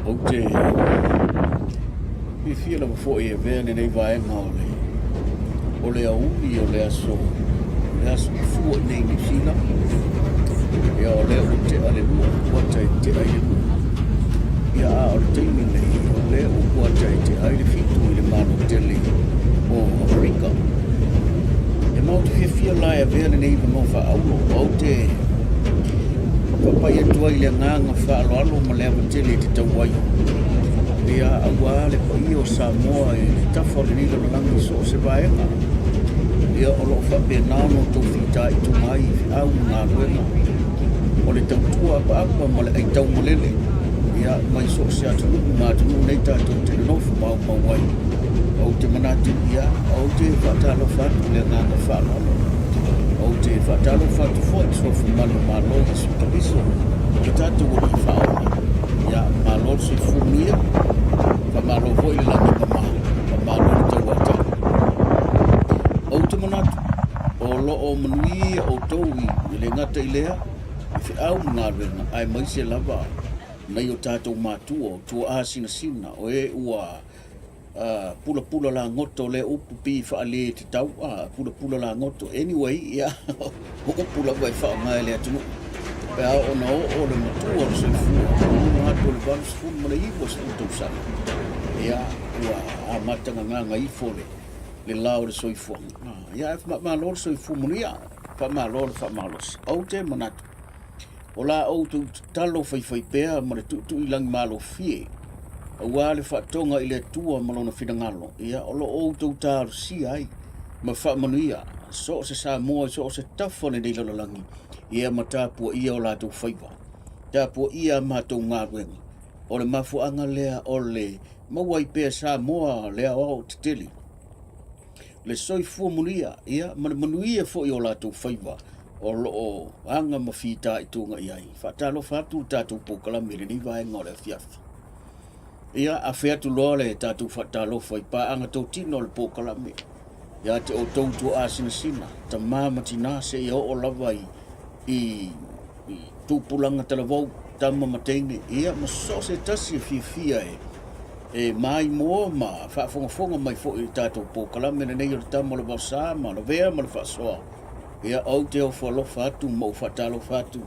Ou te fiafia lava foi e avea lenei vaega o le o le aoauli o le aso o le aso Gafua i nei Niu Sila. Ia o lea ua tea le 2 kuata e tea i le 2. Ia a o le taimi nei o lea ua kuata e tea ai le 7 i le Malo tele o Amerika. E matou te fiafia la e avea lenei avanoa faaauro ou te Faapai atu ai i le agaga faaaloalo ma le ava tele e te tau ai. Ia, aua le paia o Samoa i le tafa o lenei lalolagi i so o se vaega. Ia, o lo o faapena ona outou fitaituga ai i feau ma galuega o le tautua apaapa ma le aitaumalele, ia, mai so o se atunuu ma atunuu nei tatou te nonofo maumau ai. Ou te manatu, ia, ou te faatalofa atu i le agaga faaaloalo. Ou te faatalofa atu foi i le Suafa Malu o Malo Iesu Keriso, o le tatou Alii Faaola. Ia, malo le soifua manuia, faamalo foi le lagi e mama, faamalo le tauatai. Ou te manatu, o lo o manuia outou i le gata i lea, i feau ma galuega, aemaise lava nai o tatou matua, o tuaa sinasina, o e ua pulapula lagoto lea upu pi faale tatau a pulapula lagoto anyway ia o upu lava e faaaoga e le atunuu pe a oo ona oo le matua o le soifua luga atu o le 80 ma le 90 tausaga ia ua amata gagaga ifo le le la o le soifuaga ia ae faamalo le soifua manuia faamalo le faamalosi ou te manatu O la outou tatalo faifaipea ma le tuitui lagimalofie, aua le faatoga i le Atua ma Lona finagalo, ia, o lo o outou talosia ai ma faamanuia so o se Samoa i so o se tafa o lenei lalolagi, ia ma tapuaia o latou faiva, tapuaia a matou galuega. O le mafuaaga lea o le maua ai pea e Samoa le aoao tetele. le soifua manuia, ia, ma le manuia foi o latou faiva o lo o aga ma fitaituga i ai. Faatalofa atu le tatou polokalame i lenei vaega o le afiafi. Ia, afe atu loa le tatou faatalofa i paaga totino o le polokalame ia te outou tuaasinasina, tama ma tinā seia oo lava i, i i tupulaga talavou, tama ma teine, ia ma so o se tasi e fiafia e e maimoa ma faafogafoga mai foi i le tatou polokalame lenei o le Tama o le Vaosa ma Lavea ma le Faasoa. Ia, ou te ofo alofa atu ma ou faatalofa atu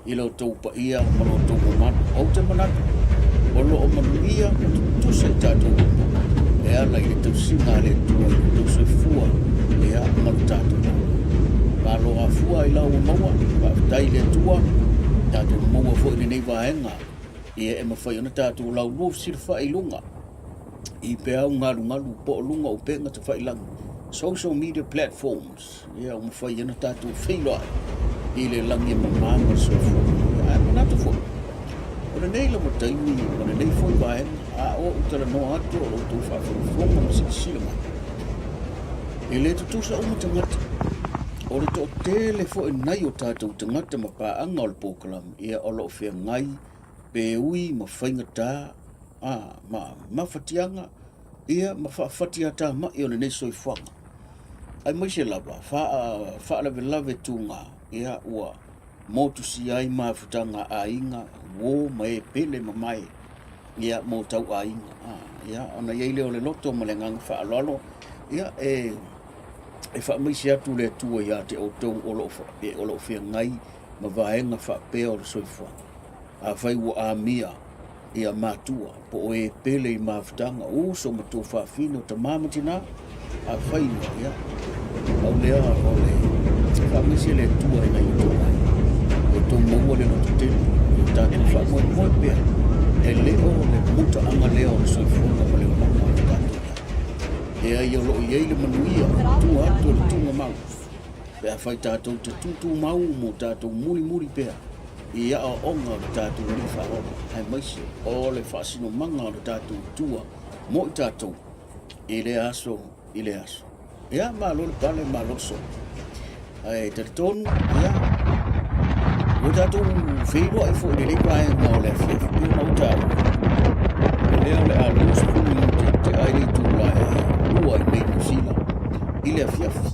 i lo outou paia ma lo outou mamalu. Ou te manatu o lo o manuia ma tutusa i tatou uma e ala i le tausiga a le Atua i lo outou soifua ia ma lo tatou ola. Malo afua i la ua maua, faafetai i le Atua, tatou maua foi lenei vaega ia e mafai ona tatou laulua fesilafai i luga i peau galugalu po o luga o upega tafailagi, social media platforms. Ia ua mafai ona tatou feiloai i le lagi e mama ma le soifua. Ae manatu foi, o lenei lava taimi ma lenei foi vaega, a o ou talanoa atu o lo outou faafogafoga ma silasila mai, e le tutusa uma tagata. O le toatele foi nai o tatou tagata ma paaga o le polokalame, ia o lo o feagai pe ui ma faigata a, ma mafatiaga ia ma faafatiatamai o lenei soifuaga. Aemaise lava faalavelave tuga ia ua motusia ai mafutaga a aiga, uo ma e pele ma mae ia mo tau aiga. Ia ona i ai lea o le loto ma le agaga faaaloalo ia e e faamaise atu le Atua ia te outou o lo o lo o feagai ma vaega faapea o le soifuaga. Afai ua amia ia matua, po o e pele i mafutaga, uso ma tuafafine, o tama ma tina, afai ua, ia, pau lea o le faamaise le Atua i nai outou aiga. Ia outou maua le lototele, ia tatou faamoemoe pea, e le o le mutaaga lea o le soifuaga ma le olaga o le tatou i ai. Leai, o lo o i ai le manuia, tua atu o le tugamau, pe afai tatou te tutumau mo tatou mulimuli pea i aoaoga o le tatou Alii Faaola, aemaise o le faasinomaga o le tatou Atua mo i tatou i lea aso i lea aso. Ia, malo le pale, malo le solo. Ae talitonu, ia, ua tatou feiloai foi i lenei vaega o le afiafi, pei ona ou taua, o lea o le a 20 minute tea ai le itula e 2 i nei Niu Sila i le afiafi.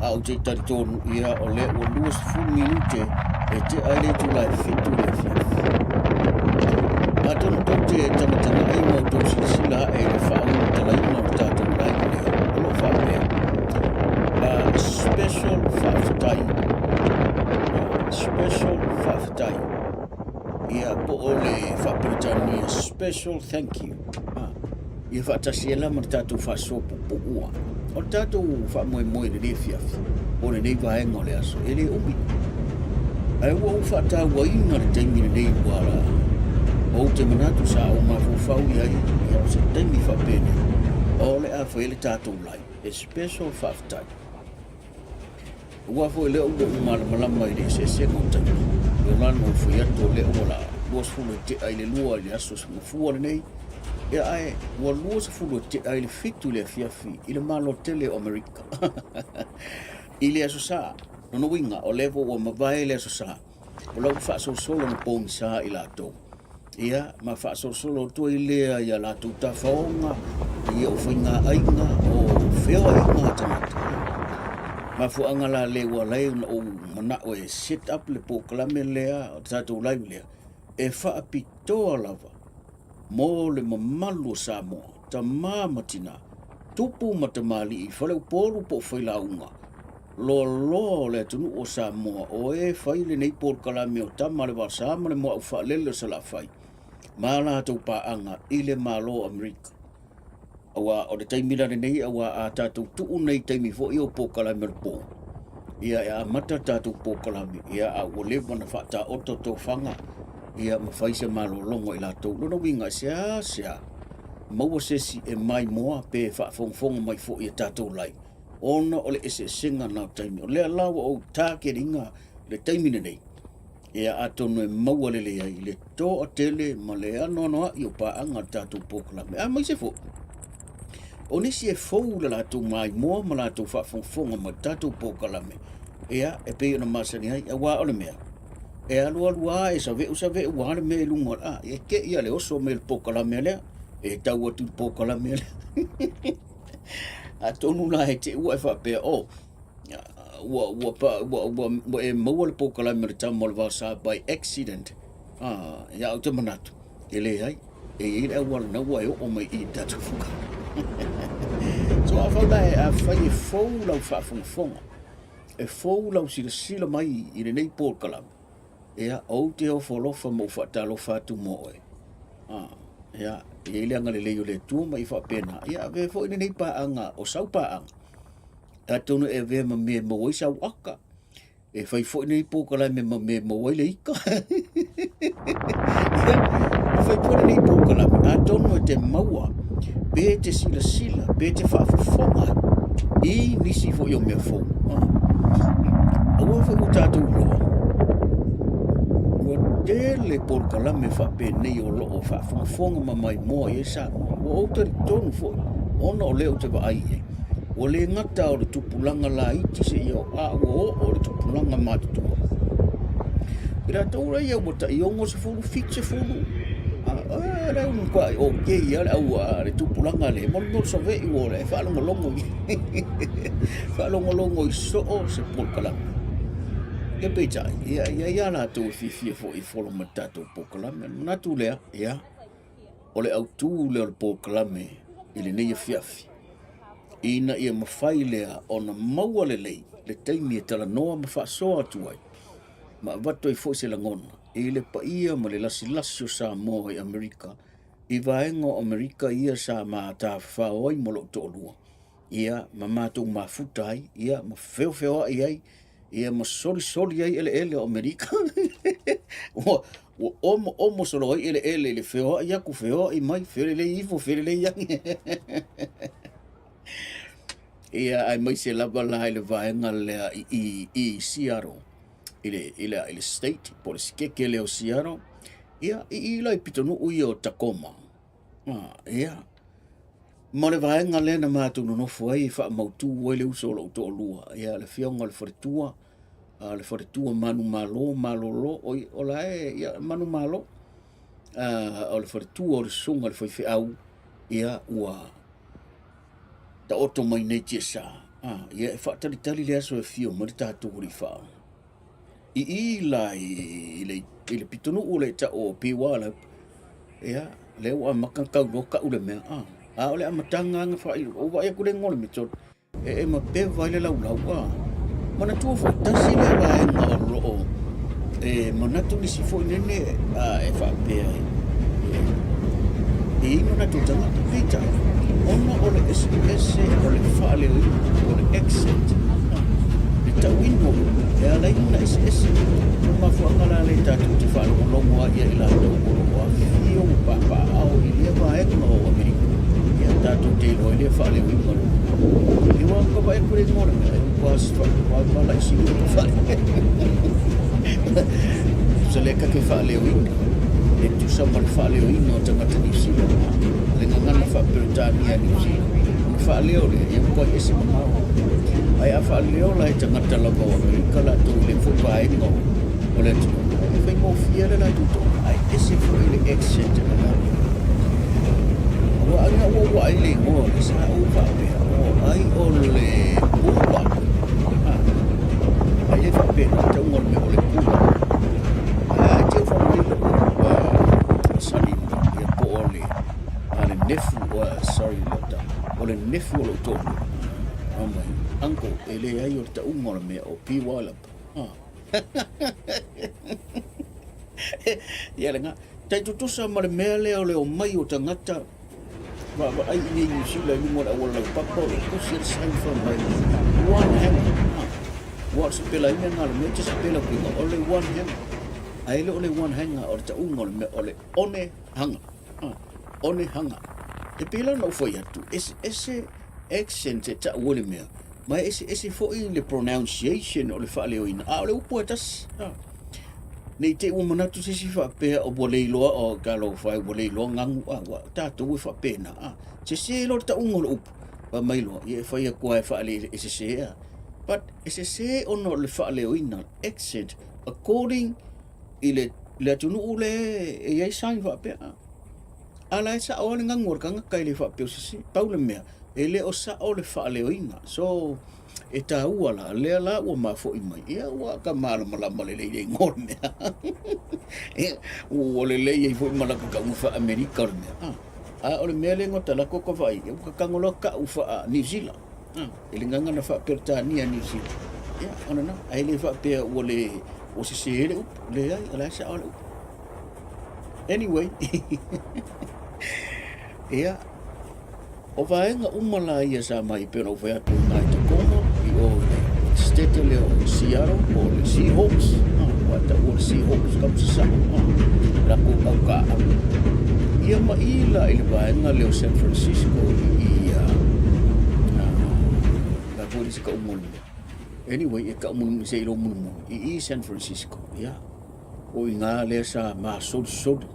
A ou te talitonu, ia, o lea ua 20 minute e tea ai le itula e 7 i le afiafi. Atonu tou te Ia, po o le faa-Peretania, special thank you. Ha. Ia faatasi ai la ma le tatou faasoa puupuua. O le tatou faamoemoe i lenei afiafi, o lenei vaega o le aso, e le umi. Ae ua ou faatauaina le taimi lenei ua la, ou te manatu sa ou mafaufau i ai, ia o se taimi faapenei, o le a fai ai le tatou live, e special faafetai. Aua foi lea ua ou malamalama i le eseesega o taimi. E ola na ou fai atu o lea ua la 20 e tea i le 2 i le aso mafua lenei. Ia ae ua 20 e tea i le 7 i le afiafi i le Malo tele o Amerika. I le Aso Sa, lona uiga o lea foi ua mavae le Aso Sa, o la ua faasolosolo ona pogisa i latou. Ia, ma faasolosolo atu ai lea i a latou tafaoga, ia o faigaaiga, o feoaiga a tagata. Mafuaaga la lea ua ala ai ona ou manao e set up le polokalame lea, o le tatou live lea, e faapitoa lava mo le mamalu o Samoa, tama ma tina, tupu ma tamalii, faleupolu po o failauga, loaloa o le atunuu o Samoa, o e fai lenei polokalame o Tama a le Vasa ma le Muaau Faalele o Salafai ma a latou paaga i le Malo o Amerika. Aua o le taimi la lenei, aua a tatou tuu nei taimi foi o polokalame o le po, ia e amata le tatou polokalame, ia a ua leva ona faataoto tofaga, ia ma fai se malologa i latou. Lona uiga, e seasea maua se isi e maimoa pe faafogafoga mai foi i a tatou live, ona o le eseesega na o taimi. O lea la ua ou target ina le taimi lenei, ia atonu e maua lelei ai le toatele ma le anoanoai o paaga o le tatou polokalame. Aemaise foi, o nisi e fou le latou maimoa ma latou faafogafoga mai le tatou polokalame, ia, e pei ona masani ai, aua o le mea, e alualu lava e saveu saveu lava le mea i luga o le, a, e te i lava le oso mai o le polokalame lea, e tau atu i le polokalame lea. Atonu la e te ua e faapea, oh, ua, ua, ua, ua, ua e maua le polokalame o le Tama o le Vaosa by accident. Ah, ia ou te manatu, e leai, e i ai le auala na ua e oo mai i tatou fuka. So a fau la e a fai e fou lau faafogafoga, e fou lau silasila mai i lenei polokalame, Ia, ou te ofo alofa ma ou faatalofa atu mo oe. Ah, ia, e i ai le agalelei o le Atua ma ia faapena. Ia, avea foi lenei paaga, o sau paaga, atonu e avea ma mea e maua ai sau aka. E fai foi lenei polokalame ma mea e maua ai le ika. Ia, e fai foi lenei polokalame, atonu e te maua, pe te silasila, pe te faafofoga i nisi foi o mea fou. Aua foi ua tatou iloa, ua tele polokalame faapenei o lo o faafogafoga ma maimoa i ai Samoa. Ua ou talitonu foi, ona o lea ou te vaai i ai, ua le gata o le tupulaga laiti seia oo, a ua oo i le tupulaga matutua. I latou la ia ua tai 60, 70, a lea ua matuai okay lava le au a le tupulaga lea, mo le mea o le saveu o le faalogologo i faalogologo i soo se polokalame. Ia peitai, ia e i ai lava latou e fiafia foi e follow mai i le tatou polokalame. Ona manatu lea, ia, o le autu lea o le polokalame i lenei afiafi, ina ia mafai lea ona maua lelei le taimi e talanoa ma faasoa atu ai ma avatu ai foi se lagona i le paia ma le lasilasi o Samoa i Amerika, i vaega o Amerika ia sa matafafao ai ma lou toalua, ia, ma matou mafuta ai, ia, ma feofeoai ai, ia, ma solisoli ai eleele o Amerika. Ua, ua omoomo solo ai eleele i le feoai atu, feoai mai, felelei ifo, felelei ane. Ia, aemaise lava la i le vaega lea i, i, i Seattle, i le, i le, i le state, po o le sikeke lea o Seattle, ia, i, i la i pitonuu ia o Tacoma. Ah, ia. Ma le vaega lea na matou nonofo ai e faamautu ai le uso o lou toalua, ia, le afioga o le faletua, a le faletua manumalo, malolo, oi, o la e, ia, manumalo, a, o le faletua o le susuga i le faifeau, ia, ua taoto mai nei tiasa, a, ia, e faatalitali le aso e afio mai le tatou alii faa. I i la i le, i le pitonuu lea e tau o Puyallup, ia, lea ua amata ona tau loa tau le mea, a, a o le amataga lava na faailoa, ou vaai atu le igoa o le mea, e, e mapeva ai le laulau, a. Manatua foi, tasi lea vaega o lo o E manatu nisi foi nene a e faapea e e i ai manatu o tagata, peitai, ona o le eseese o le faaleoina, o le accent, le tauina o upu, e ala ai ona eseese. O le mafuaaga la lea tatou te faalogologo ai ia i latou o lo o afifio ma papaaao i lea vaega o Amerika, ia tatou te iloa ai lea faaleoina o le upu. Ia ua ka vaai atu le igoa o le mea, e ua faalaisini o ka Tusa lea ka te faaleoina e tusa ma le faaleoina o tagata Niu Sila, le gagana faa-Peretania Niu Sila, ona faaleo lea, ia matuai ese mamao. Ae a faaleo la e tagata lava o Amerika latou i lea foi vaega o le atunuu, e faigofie le latou toga, ae ese foi le accent e mamao. Aua ina ua ou vaai i le igoa lea, sa ou faapea, o ai o le pula. Ae le faapena, le tauga o le mea o le pula. Ae te ua faamalina ua sani ia po o le a le nefu, sorry lota, o le nefu o lou toalua. Oh my, uncle, e leai o le tauga o le mea o Puyallup. Ah. Ia lena. Tai tutusa ma le mea lea o le omai o tagata vaavaai i nei Niu Sila i luga o le auala laupapa o lo o tusi ai le sign fai mai one hanger. Ua o le sipelaina lena o le mea e te sipela kuiga o le one hanger. Ae le o le one hanger o le tauga o le mea o le one hanga. One hanga. E pei la ona ou fai atu, eseese accent e tau ai le mea, ma e eseese foi le pronunciation o le faaleoina, a o le upu e tasi. Ne i te i ua manatu se isi faapea ua le iloa o talofa e ua le iloa gagu a ua tatou e faapena a sese loa le tauga o le upu fai mai loa ia e fai atu lava e faale e sese a but e sese ona o le faaleoina accent according i le le atunuu le e i ai sign faapea a a la e sao lava le gagu o le tagata e le faapea o sese pau le mea e le o sao le faaleoina so E taua la, lea la ua mafo'i mai, ia ua ka malamalama lelei le igoa o le mea. Ia, ua lelei ai foi ma laka ka'uga faa-Amerika o le mea. Ah, a o le mea lea gota lako ka vaai, ia ua kakago loa ka'u faa-New Zealand. Ah, i le gagana faa-Peretania New Zealand. Ia, o lena, ae le faapea ua le, ua sesē le upu. Leai, o la e sa'o le upu. Anyway, ia, O vaega uma la ia sa mai pei ona ou fai atu i ina i Tacoma, i o i le State lea o Seattle po o le Seahawks, ua taua le Seahawks kau sasao, lakou aukaaʻaga. Ia ma i la i le vaega lea o San Francisco i i la foi le isi kau mulimuli. Anyway, e kau mulimuli se i lou mulimuli i i San Francisco, ia. O i ina lea sa masolisoli,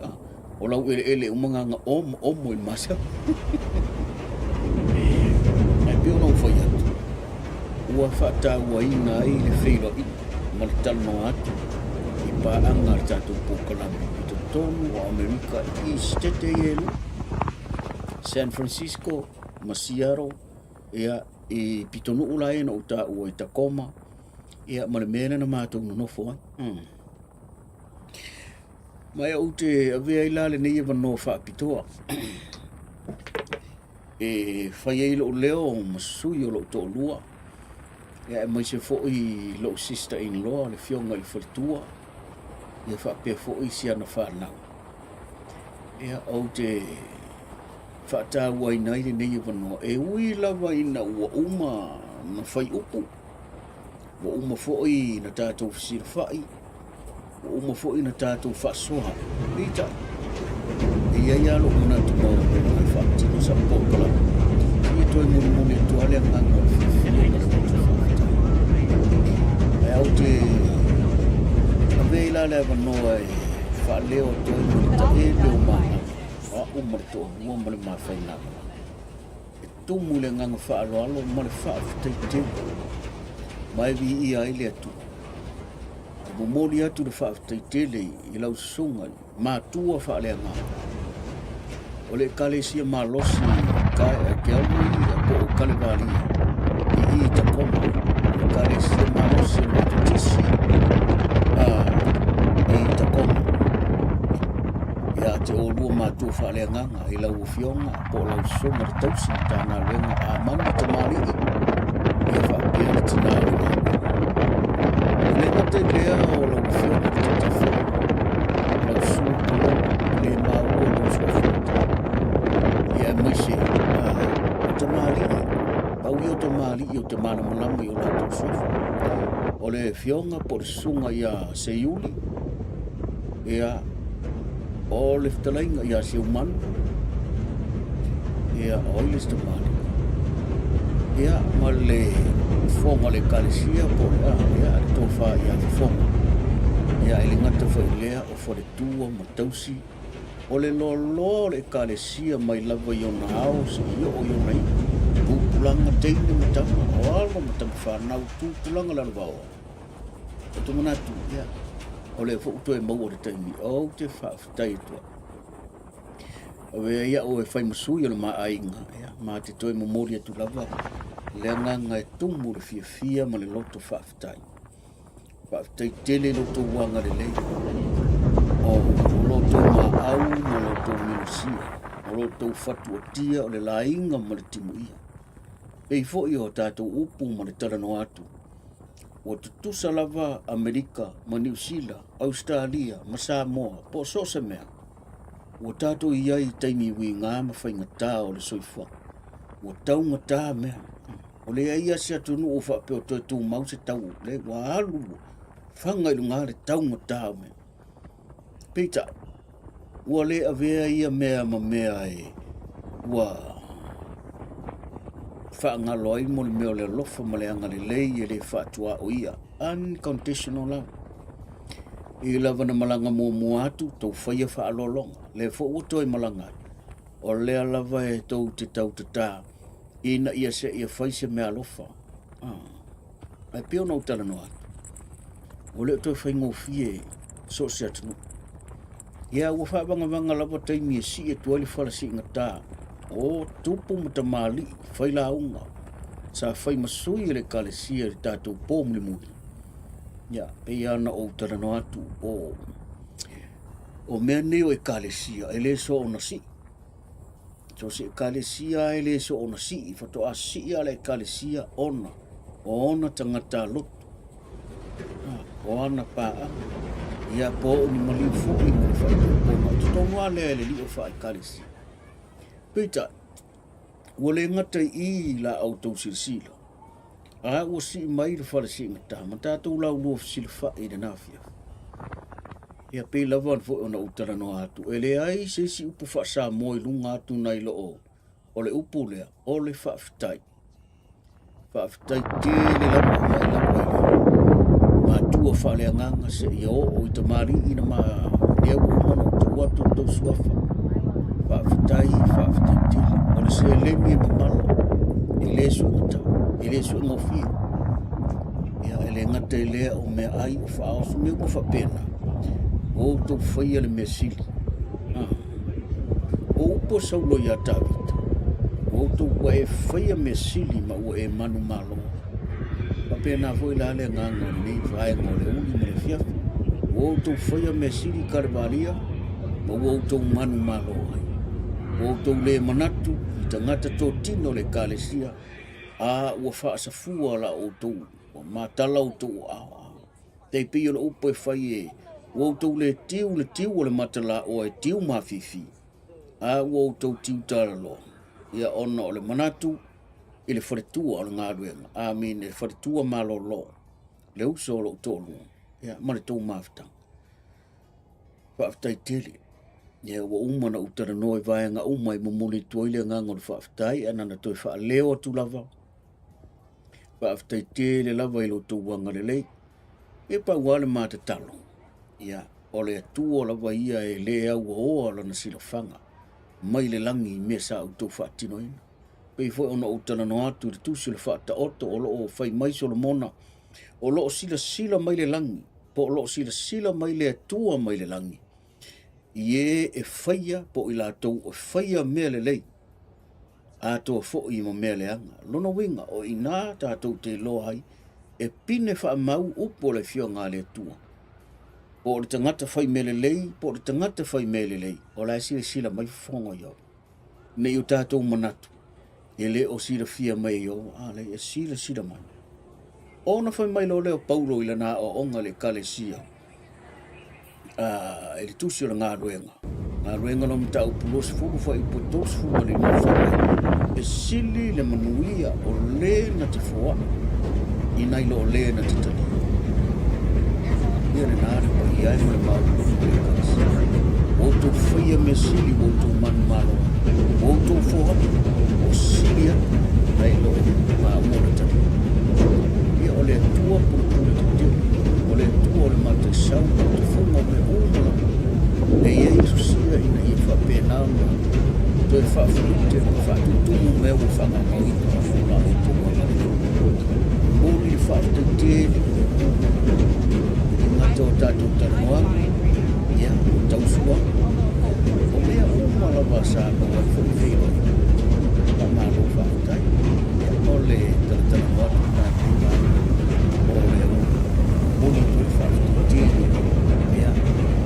O lau eleele uma nga nga omo omo i masa. Ae pei ona ou fai atu, ua faatauaina ai le feiloaiga ma le talanoa atu i paaga a le tatou polokalame i totonu o Amerika i Setete ia e lua, San Francisco ma Seattle, ia, i pitonuu la ia na ou taua i Tacoma, ia, ma le mea lea na matou nonofo ai. Ma e ou te avea ai la lenei avanoa faapitoa e fai ai lou leo ma sui o lou toalua, ia aemaise foi lou sister in law le afioga i le faletua, ia faapea foi si ana fanau. Ia ou te faatauaina ai lenei avanoa e ui lava ina ua uma ona fai upu, ua uma foi ona tatou fesilafai, Ua uma foi ona tatou faasoa. Peitai, e i ai lava lou manatu maualuga e faatino sau polokalame. Ia toe mulimuli atu lava le agaga o le fiafia ma le loto faafetai. Ae ou te ave ai la le avanoa e faaleo atu ai ma le taele o manava, o au ma le toalua ma le mafailagalaga. E tumu i le agaga faaaloalo ma le faafetai tele ma e viia ai le Atua. E momoli atu le faafetai tele i lau susuga i matua faaleagaga o le Ekalesia malosi Keaunui po o Kalevalia i i Tacoma, Ekalesia malosi o le Metotisi i Tacoma. Ia te oulua matua faaleagaga i lau afioga po o lau susuga le tausi Matagaluega Amani Tamalii, ia faapea le tina o le galuega. E le gata i lea o lau Afioga i le Taitaifono, lau Susu Pulou, e le maua lou suafa ia aemaise o tamalii, pau ia o tamalii ou te malamalama i o latou suafa. O le afioga po o le susuga ia Seiuli, ia o le fetalaiga ia Seumanu, ia o ai le isi tamalii? Ia ma le fofoga o le ekalesia po o le a, ia le tofa ia Fofoga. Ia e le gata foi i lea o faletua ma tausi O le loaloa o le Ekalesia mai lava i ona ao seia oo i ona iu, tupulaga teine ma tama, o alo ma tamafanau, tupulaga lalovaoa. Ou te manatu, ia, o lea foi ua toe maua le taimi, ou te faafetai atu ai. Avea ai au e fai ma sui o le ma aiga, ia, ma te toe momoli atu lava le agaga e tumu le fiafia ma le loto faafetai. Faafetai tele i lo outou agalelei, o lo outou maau ma lo outou minosia, o lo outou fatuatia o le laina ma le timuia. Pei foi o tatou upu ma le talanoa atu, ua tutusa lava Amerika ma Niu Sila, Ausetalia ma Samoa, po o so o se mea, ua tatou i ai i taimi uiga ma faigata o le soifuaga. Ua taugata mea. Ua leai lava se atunuu o faapea o toe tumau se tau, leai ua alu ua faga i luga le taugata o mea. Peitai, ua le avea ia mea ma mea e ua faagalo ai mo le mea o le alofa ma le agalelei e le faatuaoia, unconditional love. I lava na malaga muamua atu, tou faia faaaloaloga, lea foi ua toe malaga atu, o lea lava e tou te tautatā ina ia seia fai se meaalofa. Ae pei ona ou talanoa atu, ua le o toe faigofie so o se atunuu. Ia ua faavagavaga lava taimi e sii atu ai le fala siigata o tupu ma tamalii failauga sa fai ma sui o le Ekalesia i le tatou po mulimuli. Ia, pei lava ona ou talanoa atu, o mea nei o Ekalesia, e le soona sii. So o se ekalesia e le soona sii, faatoa sii lava le ekalesia ona o ona tagata lotu, o ana paaga, ia po o ni maliu foi ma le faaipoipoga i totonu lava lea e le alii o faaekalesia. Peitai, ua le gata i i la outou silasila, a ua sii mai le fale siigata ma tatou laulua fesilafai i lena afiafi. Ia pei lava foi ona ou talanoa atu, e leai se isi upu faa-Samoa i luga atu nai lo o le upu lea, o le faafetai. Faafetai tele lava mai lava i le matua faaleagaga seia oo i tamalii na ma lea ua uma ona ou tuu atu le tou suafa. Faafetai, faafetai tele. O le seleni e mamalo, e le suegata, e le suegofie. Ia, e le gata i lea o meaai o faaoso, mea uma faapena, ua outou faia le mea sili. O upu a Saulo ia Tavita, ua outou ua e faia mea sili ma ua e manumalo. Faapena foi la le agaga o lenei vaega o le aoauli ma le afiafi. Ua outou faia mea sili Kalevalia ma ua outou manumalo ai. Ua outou le manatu i tagata totino o le Ekalesia, a ua faasafua la outou, ua matala outou aao. Tai pei o le upu e fai e, ua outou le tiu le tiu o le matalaoa e tiu mafifi, a ua outou tiu talaloa, ia ona o le manatu i le faletua o le galuega, amine, le faletua malolo, le uso o lou toalua, ia ma le tou mafutaga. Faafetai tele. Ia ua uma ona ou talanoa i vaega uma e momoli atu ai le agaga o le faafetai, ae na ona toe faaleo atu lava. Faafetai tele lava i lo outou agalelei. E pau lava le ma tatalo, ia, o le Atua lava ia e le auaoa lana silafaga mai le lagi i mea sa outou faatinoina. Pei foi ona ou talanoa atu i le tusi o le Faataoto o lo o fai mai Solomona, o lo o silasila mai le lagi, po o lo o silasila mai le Atua mai le lagi, i e e faia po o i latou e faia mea lelei, atoa foi ma mea leaga. Lona uiga, o i ina tatou te iloa ai e pine faamau upu o le Afioga a le Atua. Po o le tagata fai mea lelei, po o le tagata fai mea lelei, o la e silasila mai fofoga i au. Ne i o tatou manatu e le o silafia mai e Ieova, a leai, e silasila mai. Ona fai mai loa lea o Paulo i lana aoaoga i le Ekalesia, i le tusi o le galuega, galuega lona mataupu 20 fuaiupu 35 fai mai, e sili le manuia o le na te foai i nai lo le na te talia. Ia lena le paia ai ma le maualuga o le Ekalesia. Ua outou faia mea sili, ua outou manumalo ai, ua outou foai, ua sili atu nai lo maua na talia. Ia o le Atua pulupulu tetele, o le Atua o le mataisau ma le tufuga o mea uma lava, e i ai asosia ina ia faapena ona toe faafulute ma faatutumu mea ua faagaogaoina ona o la outou agalelei. Momoli le faafetai tele i mea uma lava. E le gata o tatou talanoaga, ia, o tausuaga, o mea uma lava sa maua ai foi feiloaiga. Faamalo faafetai. Ia, o le talatalanoa atu lena i lenei vaega o le momoli atu le faafetai tele, ia,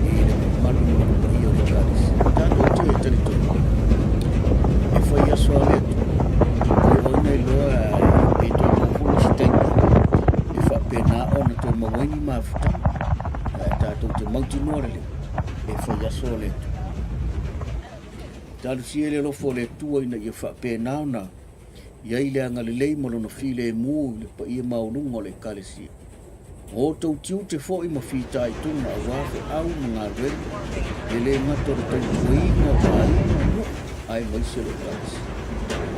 i le mamalu ma le paia o le Ekalesia. Tatou te talitonu, e fai aso lava le Atua, po o ai na iloa pe toe maua foi se taimi e faapena ona toe maua ai ni mafutaga. Ae tatou te mautinoa lelei, e fai aso le Atua. Talosia le alofa o le Atua ina ia faapena ona i ai le agalelei ma lona filemu i le paia maualuga o le Ekalesia. O outou tiute foi ma fitaituga aua feau ma galuega, e le gata o le tautuaina o aiga, nuu, aemaise o le Ekalesia.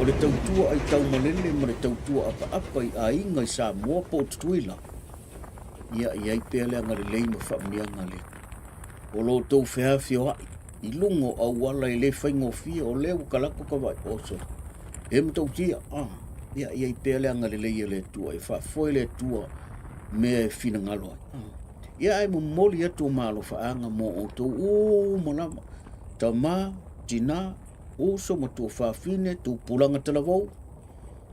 O le tautua aitaumalele ma le tautua apaapa i aiga i Samoa po o Tutuila, ia i ai pea le agalelei ma faamanuiaga a le Atua. O lo outou feafioai i luga o auala e le faigofie, o lea ua talaatu ka vaai, oh sorry, e matautia, ah, ia i ai pea le agalelei a le Atua, e faafoe le Atua mea e finagalo ai. Ah. Ia ae momoli atu o malofaaga mo outou uma lava, tama, tina, uso ma tuafafine, tupulaga talavou,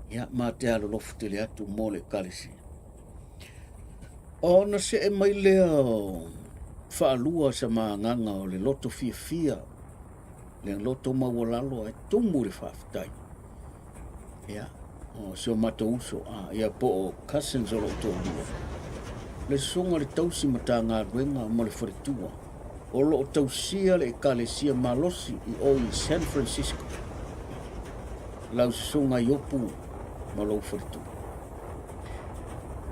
ia ma te alolofa tele atu mo le Ekalesia. Ona see mai lea o faalua sa magaga o le loto fiafia, le loto maualalo ae tumu le faafetai. Ia, o si o matou uso, a, ia po o cousins o lou toalua. Le susuga le tausi Matagaluega ma le faletua o lo o tausia le Ekalesia malosi i o i San Francisco. Lau susuga Iopu ma lou faletua.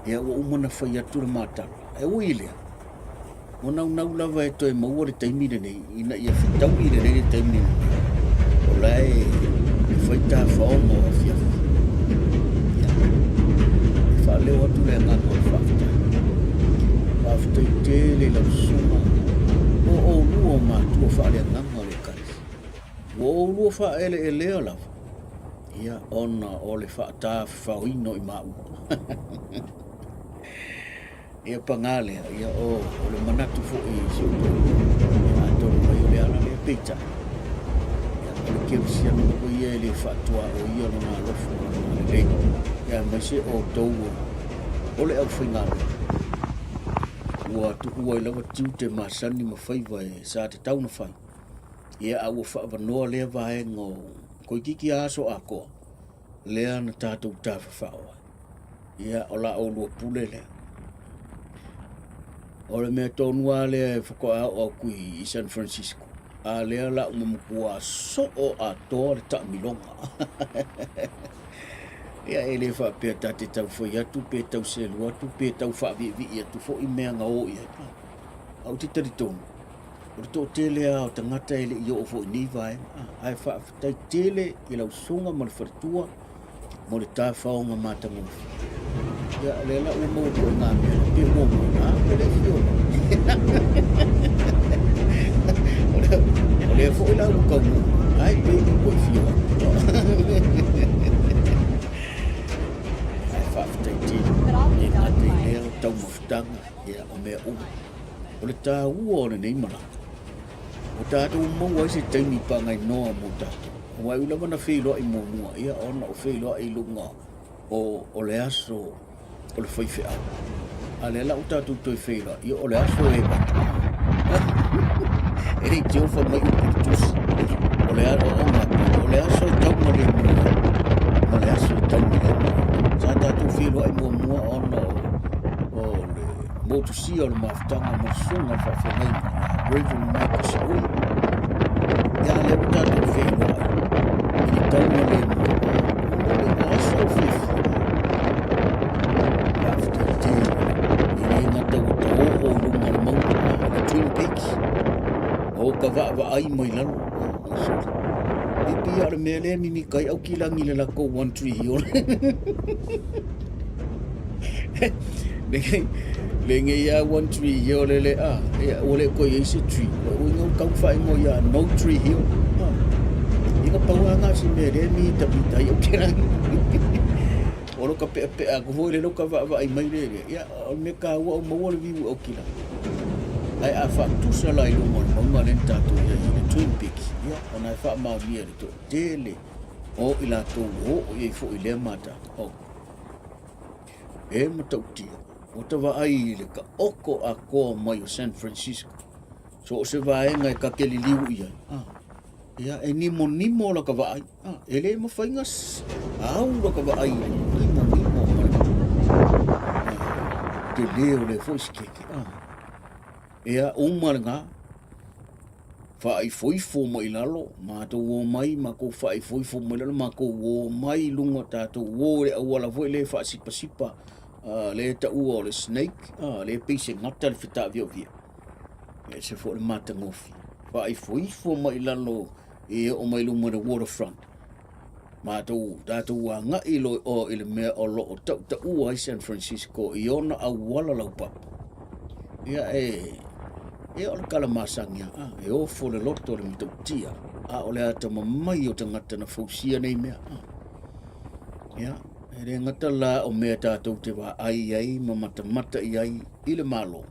Ia ua uma ona fai atu le matala. E ui i lea, ua naunau lava e toe maua le taimi lenei ina ia fetaui lelei le taimi lenei. O la e fai tafaoga o afiafi. Ia, e faaleo atu le agaga o le faafetai. Faafetai tele i lau susuga o oulua o matua faaleagaga o le Ekalesia. Ua oulua faaeleelea lava Ia, ona o le faatafafaoina o i maua. Ia, paga lea, ia, o, o le manatu foi i si ou toalua, ia, atonu mai o le ala lea, peitai, ia, o le kerisiano foi ia e le faatuaoia lona alofa ma lona agalelei, ia, aemaise outou o le aufaigaluega, ua tuua ai lava tiute masani ma faiva e sa tatau ona fai, ia, a ua faaavanoa lea vaega o Toeitiiti a aso atoa lea na tatou tafafao ai. Ia, o la oulua pule lea. O le mea tonu lava lea e faatoa oo atu i San Francisco, a lea la ua matua soo atoa le taamiloga. Ia, e le faapea ta te tau fai atu pe tau selu atu pe tau faaviivii atu foi mea na o i ai. Ae ou te talitonu, O le toatele lava o tagata e le i oo foi i nei vaega, ae faafetai tele i lau susuga ma le faletua mo le tafaoga matagofie. Ia, o lea la ua maua foi ngā mea, pe muamua, a, pe le fio. O lea foi la ua taunuu, ai pe i koe fio atu. Ae faafetai tele, e gata i lea o taumafataga, ia, o mea uma. O le taua o lenei malaga, ua tatou maua ai se taimi pagainoa mo tatou. Aua e ui lava na feiloai muamua, ia ona o feiloai i luga o, o le aso o le faifeau. A lea la ua tatou toe feiloai, ia o le aso e e le i tiofa mai upu i le tusi. O le, o, o, o le aso e tau ma le mua, ma le aso e tau ma le mua. Sa tatou feiloai muamua ona o Motusia o le mafutaga ma le susuga i le faafeagaiga ia Reverend Michael Sui. Ia lea ua tatou feiloai i le taugalemu. Momoli o aso o fiafia. Faafetai tele. E le gata ua taoo i luga o le mauga o le Twin Peaks. O ka vaavaai mai lalo. E pei o le mea lea mimika ai Aukilani i le lakou One Tree Hill. Le ia One Tree Hill le le a ia ua le koe i se tree. O uiga o kau whaingo ia No Tree Hill. Ia ka pau anga si mea le mi ta mi tai Aukilani. O lo ka pea pea ko foi le lo ka vaavaai mai le le. Ia o le mea kaua o maua le viu Aukilani. Ae a faatusa la i luga o le mauga lea na tatou i ai i le Twin Peaks, ia, ona e faamaonia le toatele o i latou ua oo i ai foi i lea matata. Oh. E matautia, ua ta vaai i le taoto atoa mai o San Francisco, so o se vaega e ta te liliu i ai, ah, ia, e nimonimo la ta vaai, ah, e le mafai na au la ta vaai i le nimonimo ma le ah, tele o lea foi sikeke, ah. Ia, uma lena, faaifoifo mai i lalo, matou omai, matou faaifoifo mai lalo, matou omai i luga, tatou o i le auala foi lea e faasipasipa, lea e taua o le snake, lea e pei se gata le fetaaviavia. E ese foi le matagofie. Faaifoifo mai i lalo e oo mai luma i le waterfront. Matou, tatou agai loa i o i le mea o lo o tautaua ai San Francisco i ona auala laupapa. Ia e, ia o le tala masani lava, ah, e ofo le loto le matautia, a o le atamamai o tagata na fausia nei mea. Ah. Ia, e le gata la o mea tatou te vaai ai ma matamata i ai i le Malo,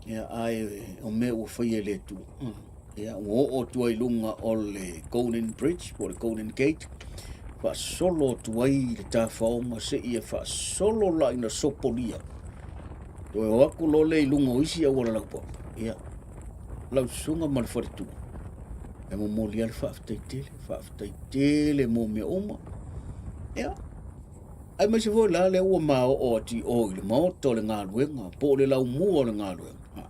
ia, ae o mea ua faia e le Atua. Ah. Ia, ua oo atu ai i luga o le Golden Bridge po o le Golden Gate, faasolo atu ai le tafaoga seia faasolo la ina sopolia. Toe o atu loa lea i luga o isi auala laupapa. Ia, lau susuga ma le faletua, e momoli lava le faafetai tele, faafetai tele mo mea uma. Ia, aemaise foi la lea ua ma oo atu i o i le maota o le galuega po o le laumua o le galuega.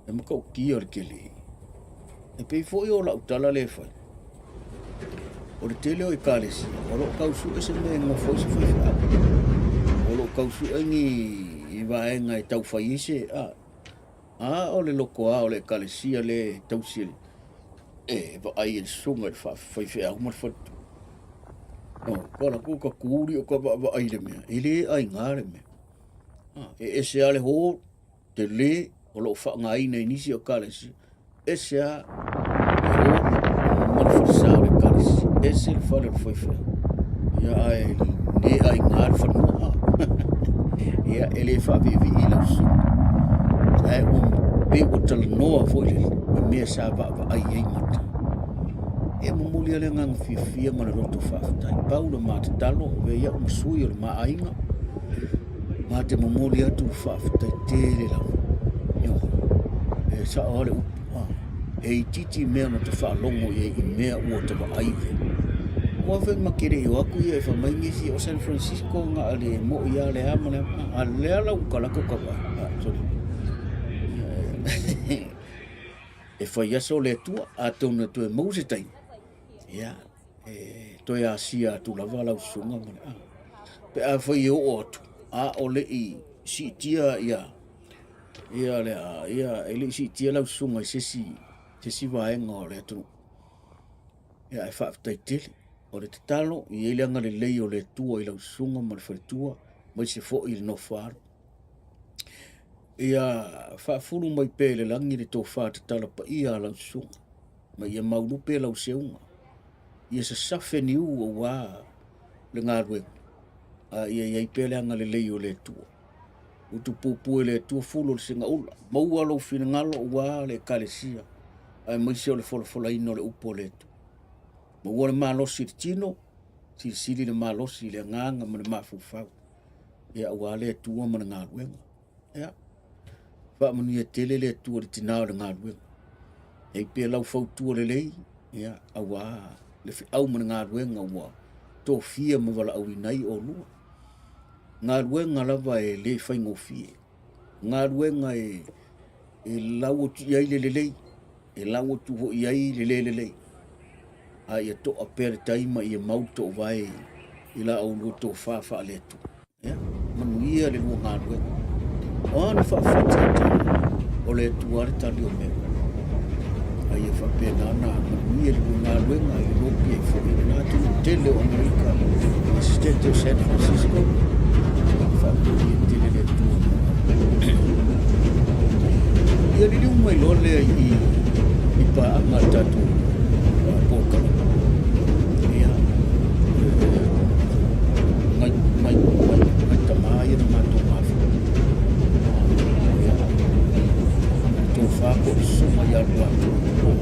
E matautia le tele. E pei foi o lau tala lea e fai, o le tele o ekalesia, o lo o tau sue se mea e nofo ai se faifeau. O lo o tau sue ni vaega e tau fai ai se, a, a o le lotoa o le ekalesia lea e tausi e vaai e le susuga i le faifeau ma le faletua. Oh, ka latou ka tuli o ka vaavaai i le mea, e le aiga le mea. E ese lava le hall, tele o lo o faaaogaina e nisi o ekalesia, ese lava le hall ma le falesa o le ekalesia, ese le fale o le faifeau. Ia ae le aiga le fanua. Ia e le faaviivii i lau susuga. Ae ua pei ua talanoa foi le mea sa vaavaai ai mata. E momoli lava le agaga fiafia ma le loto faafetai. Pau le ma tatalo, avea ai au ma sui o le ma aiga. Ma te momoli atu le faafetai tele lava. Ioe. E sao lava le upu, a, e itiiti mea na ta faalogo i ai i mea ua ta vaai i ai. Aua foi ma te le i o atu ia e fai mai nisi o San Francisco na o le moi lava le a ma le a, a o lea la ua ta alu atu ta vaai. A, sorry. E fai aso le Atua, atonu e toe maua se taimi, ia, e toe asia atu lava lau susuga ma le a. Pe a fai e oo atu, a o le i siitia ia, ia le a, ia e le i siitia lau susuga i se isi, se isi vaega o le atunuu. Ia ae faafetai tele. O le tatalo, i ai le agalelei o le Atua i lau susuga ma le faletua, aemaise foi i le nofo-a-alo. Ia faafulu mai pea i le lagi le tofa tatala paia a lau susuga, ma ia maulupe lau seuga. Ia sasafe niu aua le galuega, a ia i ai pea le agalelei o le Atua. Utupupu e le Atua fulu o le segaula, maua lou finagalo aua le Ekalesia, aemaise o le folafolaina o le upu a le Atua. Maua le malosi i le tino, silisili le malosi i le agaga ma le mafaufau, ia aua le Atua ma le galuega. Ia, faamanuia tele le Atua i le tina o le galuega. E i ai pea lau fautua lelei, ia, aua le feau ma le galuega ua tofia ma valaauina ai oulua. Galuega lava e le faigofie. Galuega e e lau atu i ai le lelei, e lau atu foi i ai le le lelei. A ia toa pea le tai ma ia mau le toovae i la oulua tofa faale-Atua. Ia, manuia le lua galuega. O a ni faafati a tali, o le Atua le tali o mea. A ia faapena ona manuia le lua galuega i le lopi ai foi i lena atunuu tele o Amerika, i State o San Francisco. Faamanuia tele le Atua mo Ia liliu mai loa lea i i paaga a le tatou polokalame. Ia, nai, nai, nai, nai tama ia na matou mafuta. Ia, tofa po o le susuga ia Luatua.